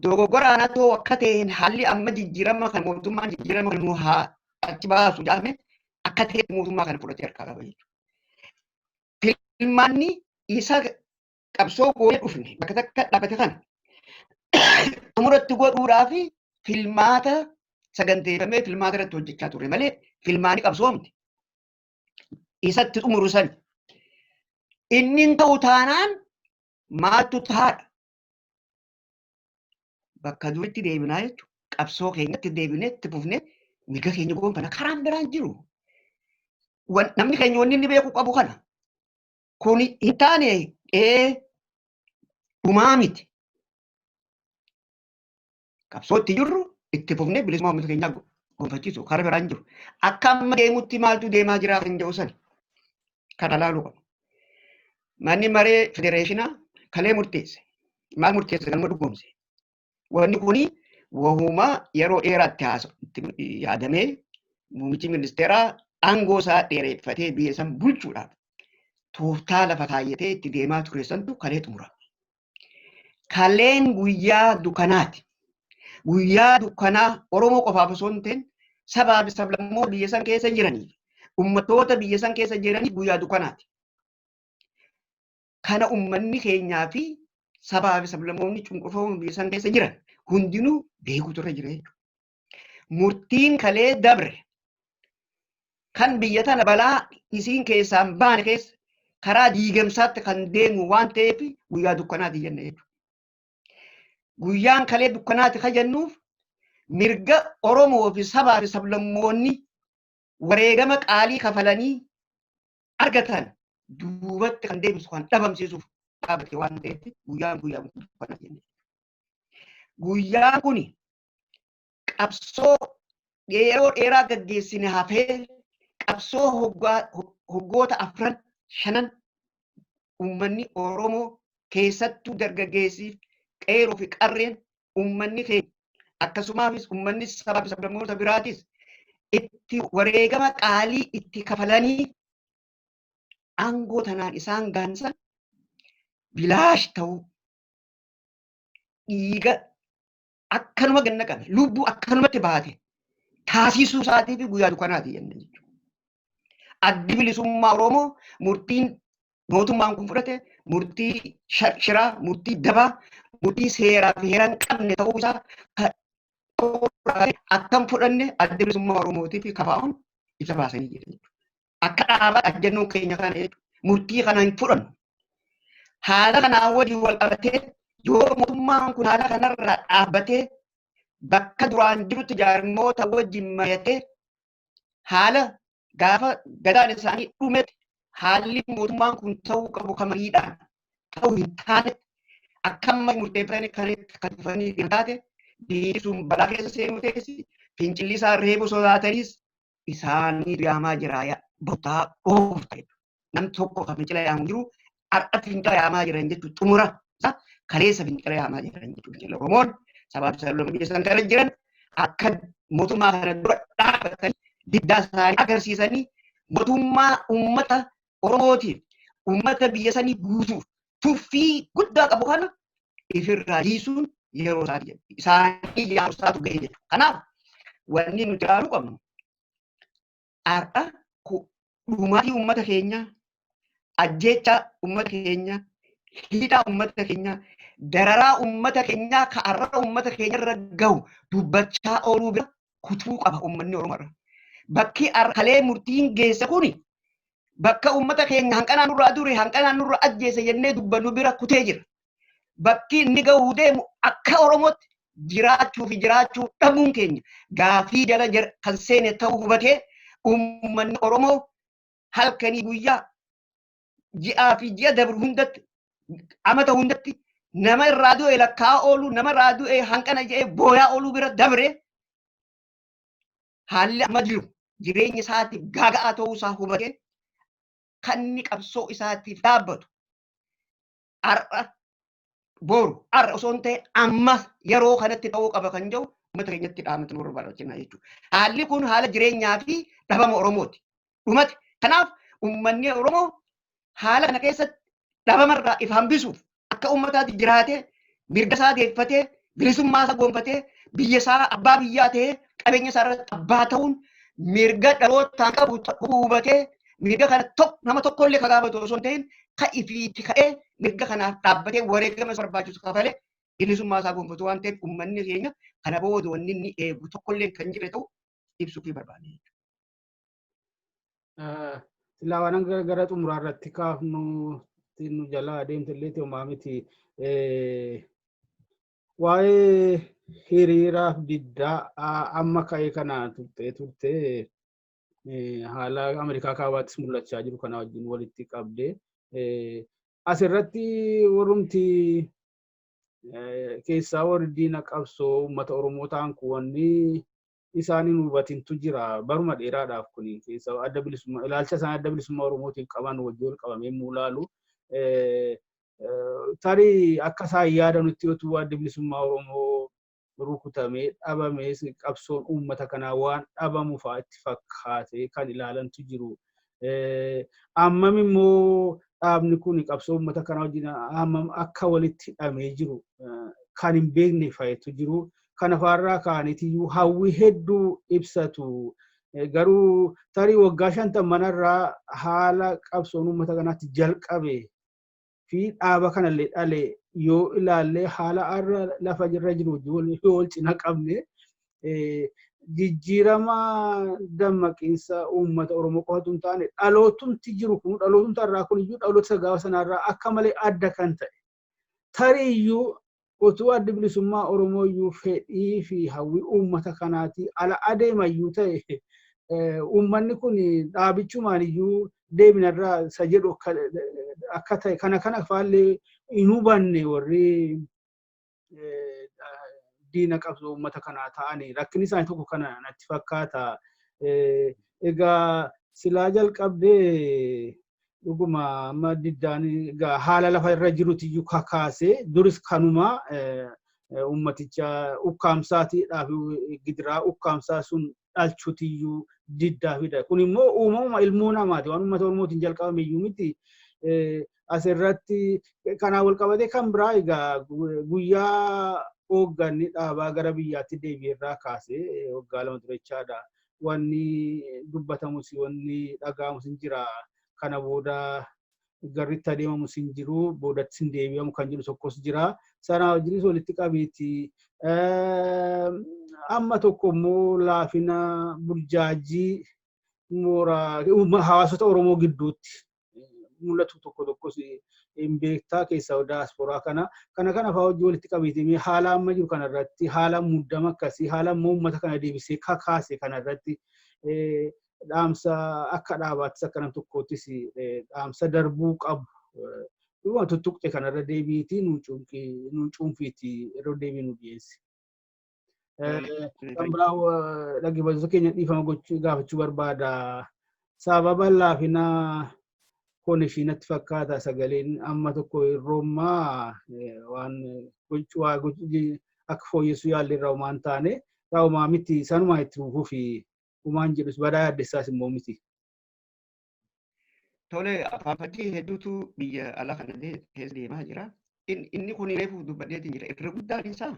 dogoggora anatoo akka ta'een haalli amma jijjiirama kan mootummaan jijjiirama kan nu haa achi baasu jedhame akka ta'e mootummaa kana fudhatee harkaa qaba jechuudha. Filmaanni isa qabsoo goonee dhufne bakka takka dhaabbate kana xumuratti godhuudhaa fi filmaata saganteeffamee filmaata irratti hojjechaa ture malee filmaanni qabsoo miti. Isatti xumuru sani. Inni hin ta'u taanaan maaltu taadha? Bakka duritti deebinaa jechuudha. Qabsoo keenyatti deebinee itti fufnee mirga keenya goonfana karaan biraan jiru. Namni keenya wanni inni beekuu qabu kana. Kun hin taane dhumaa miti. Qabsoo itti jirru itti fufnee bilisummaa uummata keenyaa gonfachiisu karaa biraan jiru. Akka amma deemutti maaltu deemaa jira kan jedhu sani. Kana laaluu qabu. Manni maree federeeshinaa kalee murteesse. Maal murteesse galma dhugoomse. Wanni kuni wahuma yeroo dheeraatti yaadamee muummichi ministeeraa aangoo isaa dheereffatee biyya san bulchuudhaaf tooftaa lafa kaayyatee itti deemaa ture santu kalee xumura. Kaleen guyyaa dukkanaati. Guyyaa dukkanaa Oromoo qofaaf osoo hin ta'in sabaa fi sablammoota biyya san keessa jiraniif uummattoota biyya san keessa jiraniif guyyaa dukkanaati. Kana uummanni keenyaa fi sabaa fi sablammoonni cunqurfamoon biyya san keessa jiran hundinuu beekuutu irra jira jechuudha. Murtiin kalee dabre kan biyya tana balaa isiin keessaan baane keessa karaa diigamsaatti kan deemu waan ta'eef guyyaa dukkanaati jenna jechuudha. Guyyaan kalee dukkanaati kan jennuuf mirga Oromoo fi sabaa fi sablammoonni wareegama qaalii kafalanii argatan duubatti kan deebisu kan dhabamsiisuuf dhaabbate waan ta'eef guyyaan guyyaa dukkanaati jenna. Guyyaan kun qabsoo yeroo dheeraa gaggeessine hafee qabsoo hoggoota 4 5 uummanni Oromoo keessattuu dargaggeessiif qeerroo fi qarreen uummanni keenya akkasumas uummanni sabaa fi sablammoota biraatis itti wareegama qaalii itti kafalanii aangoo tanaan isaan gaansan bilaash ta'uu dhiiga akkanuma ganna qabe lubbuu akkanumatti baate taasisuu isaatii fi guyyaa dukkanaati jenna jechuudha. Addi bilisummaa Oromoo murtiin mootummaan kun fudhate murtii shiraa, murtii dabaa, murtii seeraa fi heera hin qabne ta'uu isaa akkam fudhanne addi bilisummaa Oromootii fi KFO'n ibsa baasanii jiru jechuudha. Akka dhaabaa ajjannoon keenya kana jechuudha. Murtii kana hin fudhannu. Haala kanaan waliin wal qabatee yoo mootummaan kun haala kanarraa dhaabbatee bakka duraan jirutti jaarmoota wajjin mari'atee haala gaafa gadaan isaanii dhumetti haalli mootummaan kun ta'uu qabu kamariidhaan ta'uu hin taanetti akka amma murteeffatanii kanatti kan dhufanii hin taate biyyi sun balaa keessa seenuu teessi fincilli isaa reebu sodaatanis isaanii yaamaa jira bottaa dhoofu ta'e. Nam tokko kan fincila yaamu jiru har'a fincila yaamaa jiran jechuun xumura kaleessa fincila yaamaa jiran jechuudha. Fincila Oromoon sabaa fi sablammoota biyya san kana jiran akka mootummaa kana dura dhaabbatanii diddaa isaanii agarsiisanii mootummaa uummata Oromootiif uummata biyya sanii guutuuf tuffii guddaa qabu kana ifirraa dhiisuun yeroo isaati jedhu. Isaanii jaarsaatu ga'e jechuudha. Kanaaf wanni nuti ilaaluu qabnu har'a dhumaatii uummata keenyaa, ajjeechaa uummata keenyaa, hidhaa uummata keenyaa, dararaa uummata keenyaa ka har'a uummata keenya irra gahu dubbachaa ooluu bira kutuu qaba uummanni Oromoo irra. Bakki kalee murtiin geesse kuni bakka uummata keenya hanqanaa nurraa dure hanqanaa nurraa ajjeese jennee dubbannu bira kutee jira. Bakki inni gahuu deemu akka Oromootti jiraachuu fi jiraachuu dhabuun keenya gaafii jala kan seene ta'uu hubatee uummanni Oromoo halkanii guyyaa ji'aa fi ji'a dabru hundatti amata hundatti nama irraa du'e lakkaa'aa oolu nama irraa du'e hanqana jedhee booyaa ooluu bira dabre haalli amma jiru jireenya isaatiif gaaga'aa ta'uu isaa hubatee Kan inni qabsoo isaatiif dhaabbatu har'a boru har'a osoo hin ta'in amma yeroo kanatti ta'uu qaba kan jedhu uummata keenyatti dhaamatu nu barbaachisa jechuudha. Haalli kun haala jireenyaa fi dhabama Oromooti. Dhumate. Kanaaf uummanni Oromoo haala kana keessatti dhabamarraa if hambisuuf akka uummataatti jiraatee mirga isaa deeffatee bilisummaa isaa gonfatee biyya isaa abbaa biyyaa ta'ee qabeenya isaa irratti abbaa ta'uun mirga dhalootaan qabu hubatee mirga kana nama tokkollee ka gaafatu osoo hin ta'in ka ifiitti ka'ee mirga kanaaf dhaabbatee wareegama isa barbaachisu kafalee bilisummaa isaa gonfatu waan ta'eef uummanni keenya kana booda wanni inni eegu tokkollee kan jirre ta'u ibsuu fi barbaade. Silaa waan gara xumuraa irratti kaafnu nu jalaa adeemte illee homaa miti. Waa'ee hiriiraaf diddaa amma ka'e kana turtee turtee haala Ameerikaa kaabaattis mul'achaa jiru kana wajjin walitti qabdee asirratti warrumti keessaa warri diina qabsoo uummata Oromoo ta'an kun wanni isaaniin hubatintu jira baruma dheeraadhaaf kun keessa adda bilisummaa ilaalcha isaan adda bilisummaa Oromootiif qaban wajjin wal qabamee mul'aalu. Tarii akka isaan yaadanutti utuu adda bilisummaa Oromoo rukutamee dhabamee qabsoon uummata kanaa waan dhabamu fa'aa itti fakkaate kan ilaalantu jiru. Ammam immoo dhaabni kun qabsoo uummata kanaa wajjin hammam akka walitti hidhamee jiru kan hin beekne fa'itu jiru. Kana fa'aarraa ka'aniitiyyuu hawwii hedduu ibsatu. Garuu tarii waggaa 50 manarraa haala qabsoon uummata kanaatti jalqabe fi dhaaba kanallee dhale yoo ilaalle haala har'a lafa irra jiru yoo wal cina qabne jijjiirama dammaqiinsa uummata Oromoo qofatu hin taane dhalootumti jiru kun dhalootumti irraa kun iyyuu dhaloota gaafa sanarraa akka malee adda kan ta'e. Tarii iyyuu utuu addi bilisummaa Oromoo iyyuu fedhii fi hawwii uummata kanaatii ala adeema iyyuu ta'e uummanni kun dhaabichumaan iyyuu deebinarraa isa jedhu akka ta'e kana kana faallee hin hubanne warri diina qabsoo uummata kanaa ta'anii rakkinni isaanii tokko kana natti fakkaata. Egaa silaa jalqabdee dhuguma amma diddaan egaa haala lafa irra jiruti iyyuu kakaasee duris kanuma uummaticha ukkaamsaatiidhaaf gidiraa ukkaamsaa sun dhalchutiyyuu diddaa fida. Kun immoo uumamuma ilmoo namaati waan uummata Oromootiin jalqabame iyyuu miti. Asirratti kanaan wal qabatee kan biraa egaa guyyaa hoogganni dhaabaa gara biyyaatti deebi'eerraa kaasee waggaa 2 dura jechaadha. Wanni dubbatamus wanni dhaga'amus hin jira. Kana booda garritti adeemamus hin jiru boodatti hin deebi'amu kan jedhu tokkos jira. Sana wajjinis walitti qabiiti. Amma tokko immoo laafina burjaajii mooraa hawaasota Oromoo gidduutti mul'atu tokko tokkos hin beektaa keessaa daasporaa kana kana kana fa'aa hojii walitti qabiiti haala amma jiru kanarratti haala muddama akkasii haala immoo uummata kana deebisee kakaase kanarratti dhaamsa akka dhaabaattis akka nam tokkoottis dhaamsa darbuu qabu. Dhuma tuttuqxe kanarra deebiitii nu cuunfiiti yeroo deebii nu dhiyeessi. Kan biraa dhaggeeffattoota keenya dhiifama gochuu gaafachuu barbaada. Sababa laafina connection natti fakkaata sagaleen amma tokko irroommaa waan akka fooyyessuu yaalli irraa homaa hin taane homaa miti sanumaa itti fufuu fi homaan jedhus badaa yaaddessaas immoo miti. Tole, afaan hedduutu biyya alaa kana keessa deemaa jira. Inni kun reefu dubbadheetiin jira. Irra guddaan isaa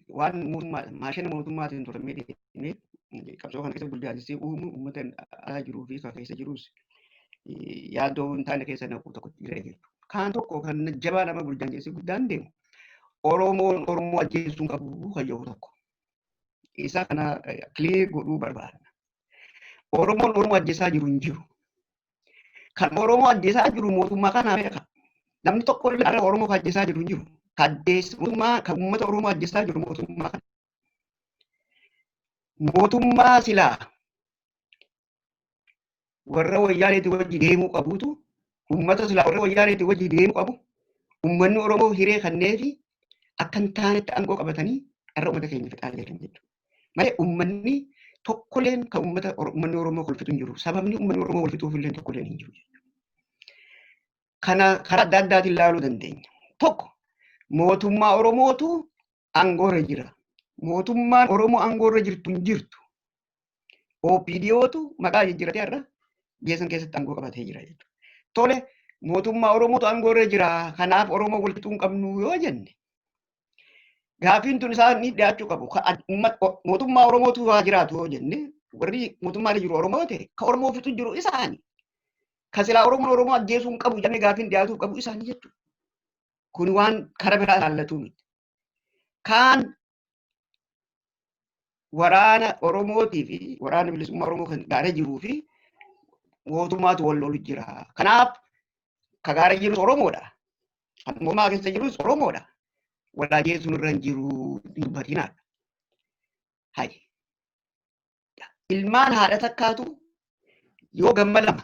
waan mootummaa maashina mootummaatiin tolfamee deemee qabsoo kana keessa burjaajessee uumu uummata alaa jiruu fi kan keessa jirus yaaddoo hin taane keessa naqu tokko jira jechuudha. Kaan tokko kan jabaa nama burjaajessee guddaan deemu Oromoon Oromoo ajjeesuu qabu kan jedhu tokko. Isa kana clear godhuu barbaadna. Oromoon Oromoo ajjeesaa jiru hin jiru. Kan Oromoo ajjeesaa jiru mootummaa kana beeka. Namni tokko illee har'a Oromoo kan ajjeesaa jiru hin jiru. Kan mootummaa kan uummata Oromoo ajjeesaa jiru mootummaa kana. Mootummaa silaa warra wayyaaneetii wajji deemuu qabuutu uummata silaa warra wayyaaneetii wajji deemuu qabu uummanni Oromoo hiree kanneefi akka hin taanetti aangoo qabatanii har'a uummata keenya fixaa jiran jechuudha. Malee uummanni Tokkoleen kan uummanni Oromoo wal fixu hin jiru. Sababni uummanni Oromoo wal fixuuf illee tokkoleen hin jiru. Kana karaa adda addaatiin ilaaluu dandeenya. Tokko, mootummaa Oromootu aangoorra jira. Mootummaan Oromoo aangoorra jirtu hin jirtu. OPDOtu maqaa jijjiiratee har'a biyya san keessatti aangoo qabatee jira jechuudha. Tole, mootummaa Oromootu aangoorra jira. Kanaaf Oromoo wal fixuu hin qabnu yoo jenne, gaafiin tun isaan ni dhiyaachuu qabu. Mootummaa Oromootu haa jiraatu yoo jenne, warri mootummaa jiru Oromoo ta'e, ka Oromoo fixu jiru isaani. Ka silaa Oromoon Oromoo ajjeesuu hin qabu jennee gaafiin dhiyaatuuf qabu isaani jechuudha. Kun waan kara biraa ilaallatu miti. Kaan waraana Oromootii fi waraana bilisummaa Oromoo kan gaara jiruu fi mootummaatu wal lolu jira. Kanaaf ka gaara jirus Oromoodha. Kan mootummaa keessa jirus Oromoodha. Wal ajjeesuun irra hin jiru dubbatinaadha. Hayi. Ilmaan haadha takkaatu yoo gamma lama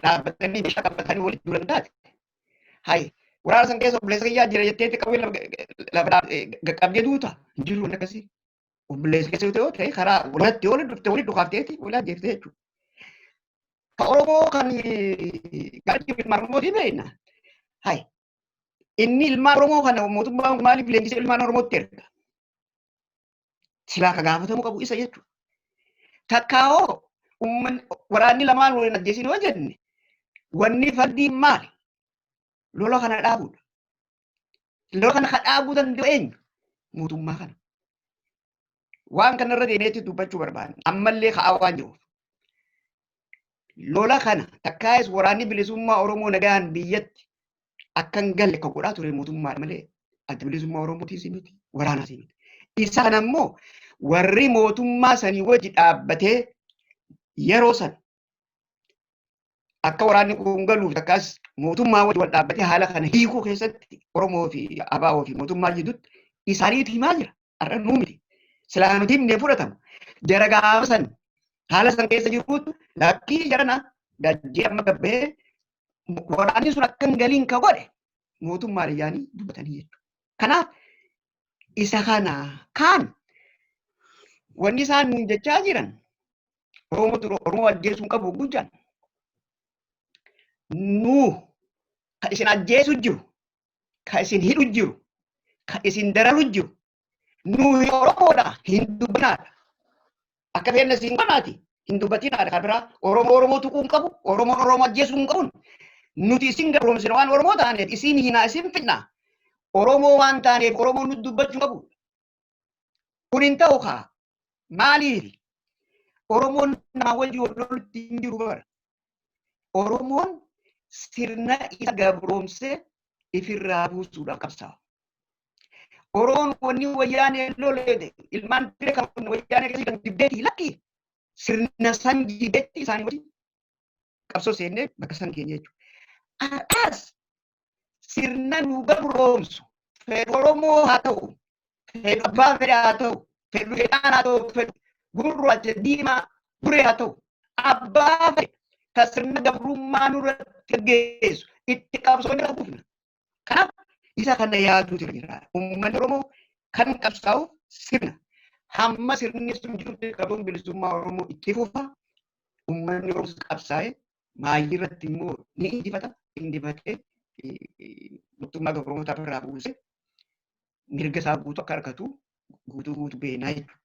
dhaabbatanii meeshaa qabatanii walitti duulan taate. Hayi. Waraana san keessa obboleessa kiyyaa jira jetteetti qawwee lafa qaqqabdee duuta hin jiru wanni akkasii. Obboleessa keessa yoo ta'e, karaa walatti yoo dhufte walitti dhukaafteeti wal ajjeeftee jechuudha. Ka Oromoo kan gara jiru ilmaan Oromootii beekna. Hayi. Inni ilmaan Oromoo kana mootummaan maaliif leenjisee ilmaan Oromootti erga? Silaa ka gaafatamuu qabu isa jechuudha. Takkaa'oo waraanni lamaan waliin ajjeesin yoo jenne, wanni fardiin maali? Lola kana dhaabuudha. Lola kana ka dhaabuu danda'u eenyu? Mootummaa kana. Waan kanarra deemeetti dubbachuu barbaanne ammallee ka'aa waan jiruuf. Lola kana takkaa'es waraanni bilisummaa Oromoo nagaan biyyatti akka hin galle kan godhaa ture mootummaadha malee adda bilisummaa Oromootiis miti, waraanaas miti. Isa kana immoo warri mootummaa sanii wajji dhaabbatee yeroo san akka waraanni kun galuuf takkaas mootummaa wajji wal dhaabbatee haala kana hiikuu keessatti Oromoo fi ABO fi mootummaa jidduutti isaaniitu himaa jira. Har'a nuu miti. Silaa nuti himnee fudhatamu. Jara gaafa san haala san keessa jiruutu lakkii jarana gajjee amma gabbee waraanni sun akka hin galiin ka godhe mootummaadha yaanii dubbatanii jechuudha. Kanaaf isa kana kaan wanni isaan nuun jechaa jiran, Oromoo ajjeesuu hin qabu gujjaan. Nuu ka isin ajjeesu jiru, ka isin hidhu jiru, ka isin dararu jiru, nuyi Oromoodha hin dubbinaadha. Akka feenne isin gonaati hin dubbatinaadha. Kan biraa Oromoo Oromoo tuquu hin qabu, Oromoon Oromoo ajjeesuu hin qabu. Nuti isin gabroomsine waan Oromoo taaneef isin hinaa isin fidna. Oromoo waan taaneef Oromoo nuti dubbachuu qabu. Kun hin ta'u kaa. Maaliif? Oromoon namaa wajjin wal lolutti hin jiru bara. Oromoon sirna isa gabroomsee ifirraa buusuudhaaf qabsaa'a. Oromoon wanni wayyaanee lole ilmaan diree kan wayyaanee keessa jiran jibbeetii lakki, sirna san jibbeetti isaanii wajjin qabsoo seennee bakka san keenya jechuudha. Har'aas sirna nu gabroomsu fedhu Oromoo haa ta'u, fedhu abbaa fedhe haa ta'u, fedhu jedhaan haa ta'u, fedhu gurraacha, diimaa, buree haa ta'u, abbaa fedhe ka sirna gabrummaa nurratti gaggeessu itti qabsoo irra kufna. Kanaaf isa kana yaaduutu irra jira. Uummanni Oromoo kan qabsaa'u sirna. Hamma sirni sun jirutti qabsoon bilisummaa Oromoo itti fufa. Uummanni Oromoo qabsaa'e maayii irratti immoo ni injifata. Injifatee mootummaa gabrootaa irraa buusee mirga isaa guutuu akka argatu guutuu guutuu beeknaa jechuudha.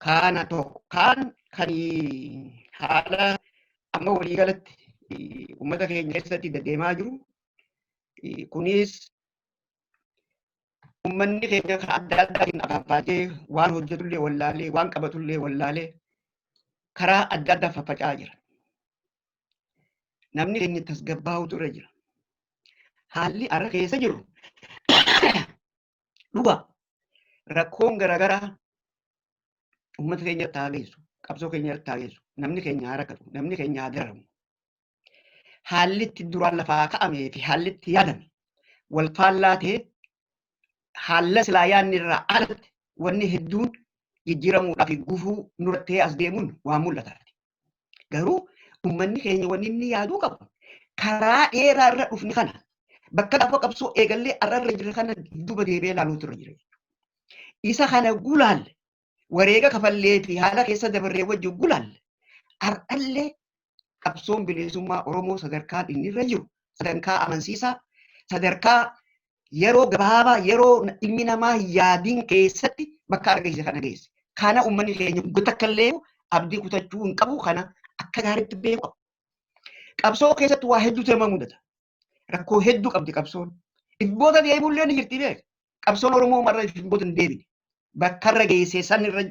Kaana tokko kaan kan haala amma waliigalatti uummata keenya keessatti deddeemaa jiru, kunis uummanni keenya kan adda addaatiin afaanfaajee waan hojjetullee wallaalee, waan qabatullee wallaalee karaa adda addaa faffaca'aa jira. Namni keenya tasgabbaa'utu irra jira. Haalli har'a keessa jiru dhuga rakkoon garaagaraa uummata keenya irratti haa geessu, qabsoo keenya irratti haa geessu, namni keenya haa rakkatu, namni keenya haa dararamu. Haalli itti duraan lafaa ka'amee fi haalli itti yaadame wal faallaa ta'ee, haala silaa yaadni irraa alatti wanni hedduun jijjiiramuudhaaf gufuu nurratti as deemuun waan mul'ataati. Garuu uummanni keenya wanni inni yaaduu qabu, karaa dheeraa irra dhufne kana, bakka gaafa qabsoo eegallee har'a irra jirre kana duuba deebi'ee ilaaluutu irra jira. Isa kana gulaalle Wareega kafallee fi haala keessa dabarree wajjin gulaalle har'allee qabsoon bilisummaa Oromoo sadarkaan inni irra jiru sadarkaa amansiisaa, sadarkaa yeroo gabaabaa, yeroo ilmi namaa yaadiin keessatti bakka argisiise kana geesse. Kana uummanni keenya takka illee abdii kutachuu hin qabu, kana akka gaariitti beeku qaba. Qabsoo keessatti waa hedduutu nama mudata. Rakkoo hedduu qabdi qabsoon. Dhibboota deebi'ullee ni jirti beeka. Qabsoon Oromoo marra dhibboota hin deebine. Bakka irra geessee san irra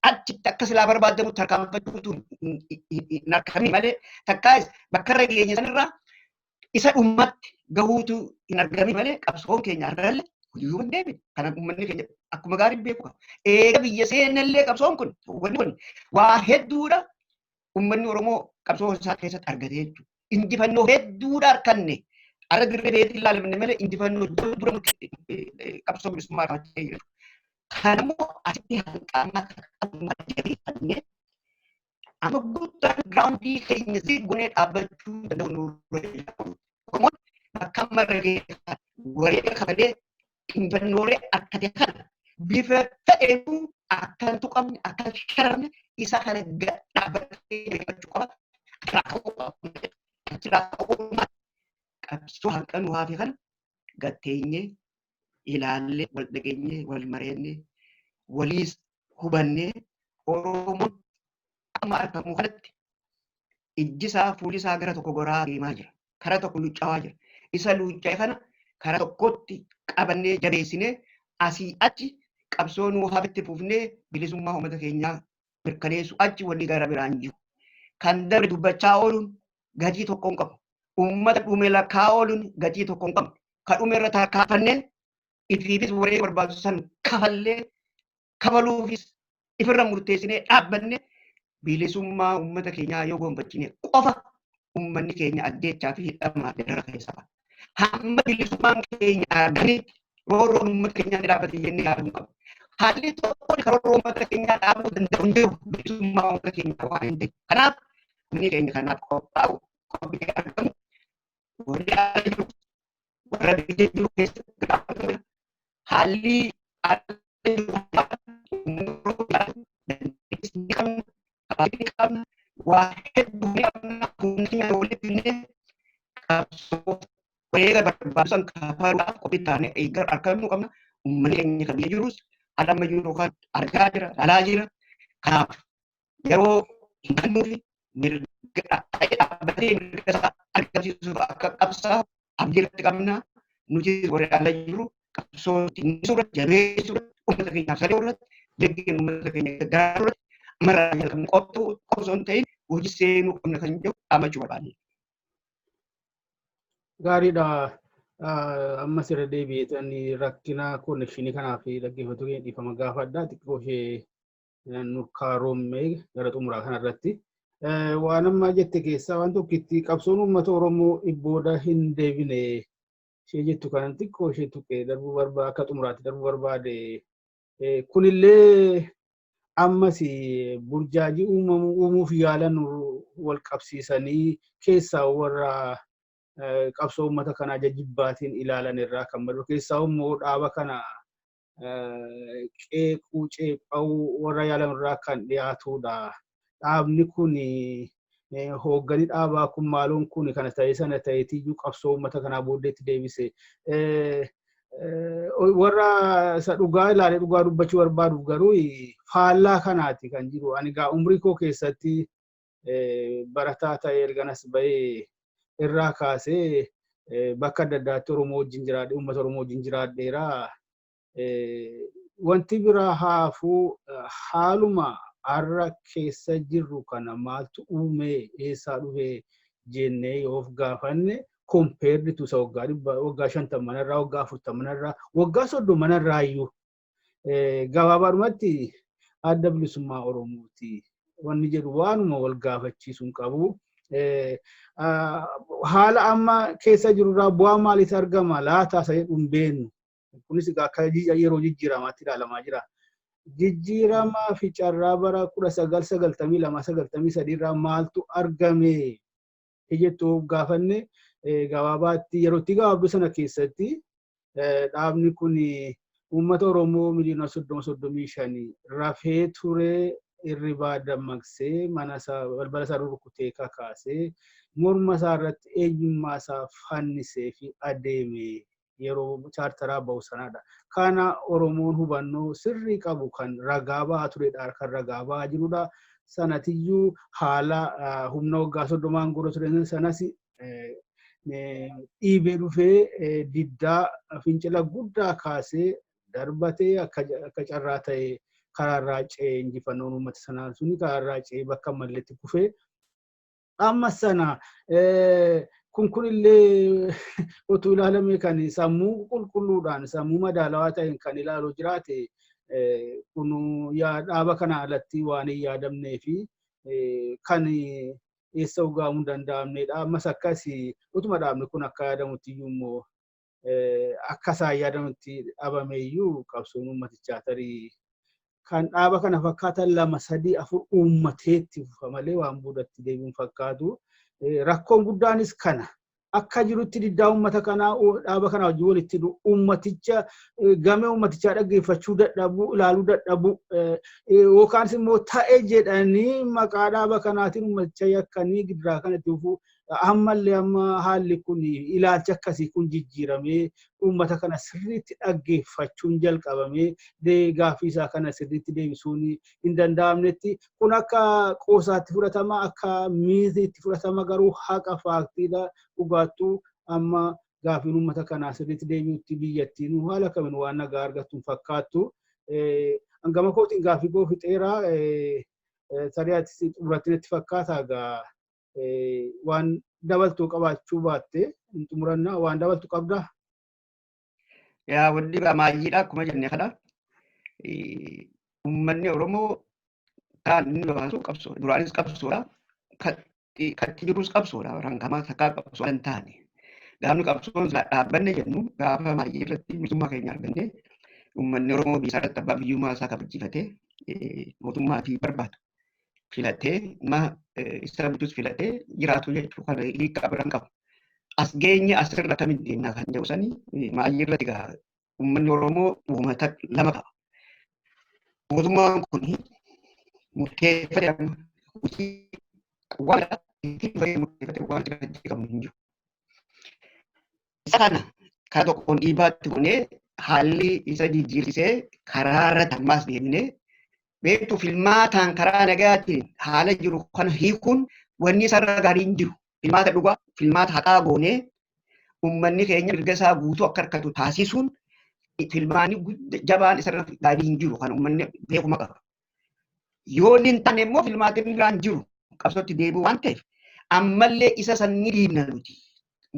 achitti akka silaa barbaadamu tarkaanfachuutu hin argamin malee, takkaas bakka irra geenye sanirraa isa dhumatti gahuutu hin argamin malee, qabsoon keenya har'allee hojiyyuu hin deebine. Kana uummanni keenya akkuma gaarii beeku qaba. Eega biyya seenallee qabsoon kun, wanni kun waa hedduudha uummanni Oromoo qabsoo isaa keessatti argate jechuudha. Injifannoo hedduudha arganne. Har'a dirree beetii ilaalamne malee injifannoo dura qabsoo bilisummaa qabachee jiru. Kanammoo asitti hanqaama qabnu jabeeffannee amma guddaan giraawundii keenya gonee dhaabbachuu danda'u nurra jira. Oromoon bakka amma irra ga'e wareega kafalee injifannoolee argate kana bifa fedheenu akka hin tuqamne, akka hin sharamne isa kana dhaabbatee jabeeffachuu qaba. Achirraa ka'uu qaba. Achirraa ka'uu qabsoo hanqanuu hafe kana gatteenyee ilaallee, wal dhageenyee, wal mareennee, waliis hubannee, Oromoon amma argamu kanatti ijji isaa, fuulli isaa gara tokko goraa deemaa jira. Kara tokko luccawaa jira. Isa lucca'e kana kara tokkotti qabannee jabeessinee asii achi qabsoo nuu hafetti fufnee bilisummaa uummata keenyaa mirkaneessu achi wanni gara biraan jiru. Kan dabre dubbachaa ooluun gatii tokko hin qabu. Uummata dhume lakkaa ooluun gatii tokko hin qabu. Kan dhume irra tarkaanfannee ifiifis wareega barbaachisu san kafallee, kafaluufis ifirra murteessinee dhaabbanne bilisummaa uummata keenyaa yoo gonfachine qofa uummanni keenya ajjeechaa fi hidhamaa darara keessa ba'a. Hamma bilisummaan keenya argametti roorroon uummata keenyaa ni dhaabbate jennee yaaduu hin qabnu. Haalli tokko kan roorroo uummata keenyaa dhaabuu danda'u hin jiru bilisummaa uummata keenyaa waan hin ta'eef. Kanaaf uummanni keenya kanaaf qophaa'u, qophii argamu, warri ala jiru, warra biyya jiru keessatti gaafatama. Haalli ala jiru ni qabna, ni qabna, waa hedduu ni qabna, humna keenya walitti fidnee qabsoo wareega barbaachisan kafaluudhaaf qophii taanee eeggar argamuu qabna. Uummanni keenya kan biyya jirus haala amma jiru kan argaa jira, ilaalaa jira. Kanaaf yeroo hin kennuufi mirga dhaabbatee mirga isaa argamsiisuuf akka qabsaa'u abdii irratti qabna. Nuti warri ala jiru qabsoo tinnisuu irratti, jabeessuu irratti, uummata keenyaaf sagalee irratti, deeggarsa uummata keenya gargaaruu irratti ammarraa jalqabne qophii osoo hin ta'in hojii seenuu qabna kan jedhu dhaammachuu barbaanne. Gaariidha. Ammas irra deebi'eetanii rakkina konnekshinii kanaaf dhaggeeffattoota keenya dhiifama gaafadha. Xiqqoo ishee nu kaaroommee gara xumuraa kanarratti. Waan amma jette keessaa waan tokkitti qabsoon uummata Oromoo dhibbooda hin deebine ishee jettu kanan xiqqoo ishee tuqee darbuu barbaade, akka xumuraatti darbuu barbaade. Kunillee ammas burjaajii uumuuf yaalan wal qabsiisanii keessaa warra qabsoo uummata kanaa jajjibbaatiin ilaalan irraa kan maddu, keessaa immoo dhaaba kana qeequu ceepha'uu warra yaalan irraa kan dhiyaatudha. Dhaabni kun, hooggani dhaabaa kun, maaloon kun kana ta'e sana ta'eetiyyuu qabsoo uummata kanaa booddeetti deebise. Warra isa dhugaa ilaalee dhugaa dubbachuu barbaaduuf garuu faallaa kanaati kan jiru. Ani gaa umrii koo keessatti barataa ta'ee erganas bahee irraa kaasee bakka adda addaatti Oromoo wajjin jiraadhe, uummata Oromoo wajjin jiraadheera. Wanti biraa haafuu haaluma har'a keessa jirru kana maaltu uume, eessaa dhufe jennee yoo of gaafanne, compared to isa waggaa 100, waggaa 50 irraa, waggaa 40 irraa, waggaa 30 irraa iyyuu gabaabaadhumatti Adda Bilisummaa Oromooti. Wanni jedhu waanuma wal gaafachiisuu hin qabu. Haala amma keessa jirurraa bu'aa maaliitu argama laata isa jedhu hin beeknu. Kunis egaa akka yeroo jijjiiramaatti ilaalamaa jira. Jijjiiramaa fi carraa bara 1992, 93 irraa maaltu argame jettu gaafanne, gabaabaatti yerootti gabaabduu sana keessatti dhaabni kun Uummata Oromoo miliyoona 30 35 rafee turee hirribaa dammaqsee, mana isaa balbala isaa rurrukutee kakaasee, morma isaa irratti eenyummaa isaa fannisee fi adeeme yeroo chaartaraa bahu sanadha. Kana Oromoon hubannoo sirrii qabu kan ragaa bahaa turedha, kan ragaa bahaa jirudha. Sanatiyyuu haala humna waggaa 30n gora ture sanas dhiibee dhufee, diddaa fincila guddaa kaasee darbatee, akka carraa ta'e karaarraa ce'ee, injifannoon uummata sanaa suni karaarraa ce'ee bakka malletti kufee, amma sana kunillee utuu ilaalame, kan sammuu qulqulluudhaan, sammuu madaalawaa ta'een kan ilaalu jiraate, kun dhaaba kana alatti waan hin yaadamnee fi kan eessa ugaamuu hin danda'amnedha. Ammas akkas utuma dhaabni kun akka yaadamutti iyyuu immoo, akka isaan yaadamutti dhabame iyyuu, qabsoon uummatichaa tarii kan dhaaba kana fakkaatan lama, sadii, afur uummateetti fufa malee waan boodatti deebiin fakkaatu. Rakkoon guddaanis kana. Akka jirutti diddaa uummata kanaa dhaaba kana wajjin walitti uummaticha gamee uummatichaa dhaggeeffachuu dadhabuu, ilaaluu dadhabuu, yookaan immoo ta'e jedhanii maqaa dhaaba kanaatiin uummaticha yakkanii gidiraa kana itti fufuu. Ammallee amma haalli kun, ilaalchi akkasii kun jijjiiramee, uummata kana sirriitti dhaggeeffachuun jalqabamee, gaaffii isaa kana sirriitti deebisuun hin danda'amnetti, kun akka qoosaatti fudhatama, akka miiziitti fudhatama, garuu haqa faaktiidha, dhugaattuu. Amma gaaffiin uummata kanaa sirriitti deebi'utti biyyattiin haala kamiin waan nagaa argattu hin fakkaattu. Hangama kootiin gaaffii koo fixeera. Tarii ati xumuratti natti fakkaata egaa, waan dabaltuu qabaachuu baatte hin xumurannaa. Waan dabaltu qabdaa? Yaa, wanni maayyiidha akkuma jenne kana, uummanni Oromoo kan inni baasu qabsoo, duraanis qabsoodha. Kan itti jirus qabsoodha. Rankamaa takkaa qabsoo hin taane. Gaafni qabsoon dhaabbanne jennu gaafa maayyii irratti bilisummaa keenya arganne, uummanni Oromoo biyya isaa irratti abbaa biyyummaa isaa kabachiifatee, mootummaa fi barbaadu filatee, nama isa bulchus filatee jiraatu jechuu kana hiika biraan qabu. As geenye, asirra akkamitti deemna kan jedhu sani maayyii irratti egaa uummanni Oromoo uummata lama qaba. Mootummaan kun murteeffatee amma hojii waan ittiin fayyadamu murteeffatee waan itti qabnu hin jiru. Isa kana karaa tokkoon dhiibaatti goonee, haalli isa jijjiirsisee, karaa irratti ammaas deemnee beektu, filmaataan karaa nagaatiin haala jiru kana hiikuun wanni isarra gaarii hin jiru. Filmaata dhugaa, filmaata haqaa goonee, uummanni keenya mirga isaa guutuu akka harkatu taasisuun, filmaanni jabaan isarra gaarii hin jiru, kan uummanni beekuma qaba. Yoo inni hin taane immoo filmaatiin biraan jiru qabsootti deebi'u waan ta'eef, ammallee isa san ni diibna nuti.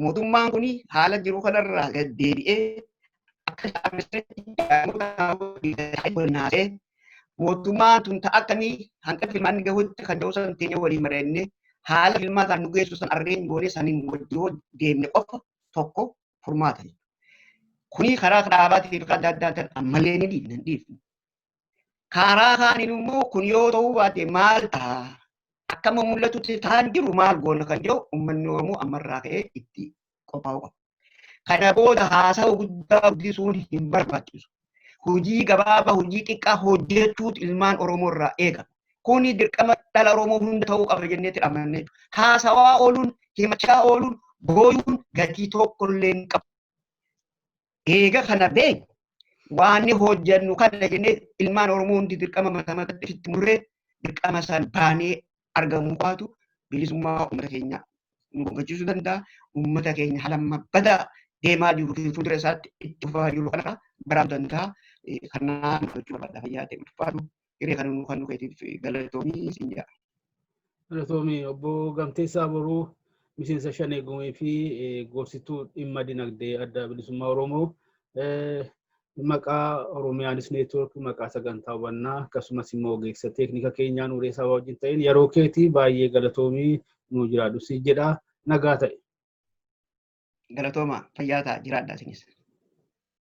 Mootummaan kun haala jiru kanarraa gad deebi'ee, akka waliin mootummaan tun ta'a akkamii hanga filmaanni gahutti kan ta'u san teenya waliin mari'annee, haala filmaataan nu geessu san arreen goonee, saniin wajjin yoo deemne qofa tokko furmaata. Kuni karaa dhaabaatii fi adda addaatiin ammallee ni dhiibna, hin dhiifnu. Karaa kaaniin immoo kun yoo ta'uu baate maal ta'a? Akkama mul'atutti ta'an jiru maal goona kan jedhu uummanni Oromoo ammarraa ka'ee itti qophaa'uu qaba. Kana booda haasawa guddaa guddisuun hin barbaachisu. Hojii gabaabaa, hojii xiqqaa hojjechuutu ilmaan Oromoo irraa eegama. Kuni dirqama dhala Oromoo hunda ta'uu qaba jenneetti amannee. Haasawaa ooluun, himachaa ooluun, booyuun gatii tokkollee hin qabu. Eega kana beeknu, waan hojjennu kana jennee, ilmaan Oromoo hundi dirqama mataa mataatti itti murree, dirqama isaan baanee argamuu qaatu bilisummaa uummata keenya nu gonfachiisuu danda'a. Uummata keenya haala badaa deemaa jiru fi fuuldura isaatti itti fufaa jiru kanarraa baraaruu danda'a. Kanaan gochuu barbaada. Fayyaa ta'e, ulfaatu, hiree kan nu kan keetiif galatoomii siin jedha. Galatoomii, obbo Gamteessaa Boruu, miseensa Shanee Gumii fi gorsituu dhimma dinagdee Adda Bilisummaa Oromoo. Maqaa Oromiyaanis Network, maqaa sagantaa hubannaa, akkasumas immoo ogeessa teeknika keenyaa Nuuree Sabaa wajjin ta'een, yeroo keetii baay'ee galatoomii, nu jiraadhu si jedha, nagaa ta'e. Galatooma, fayyaa ta'a, jiraadha isinis.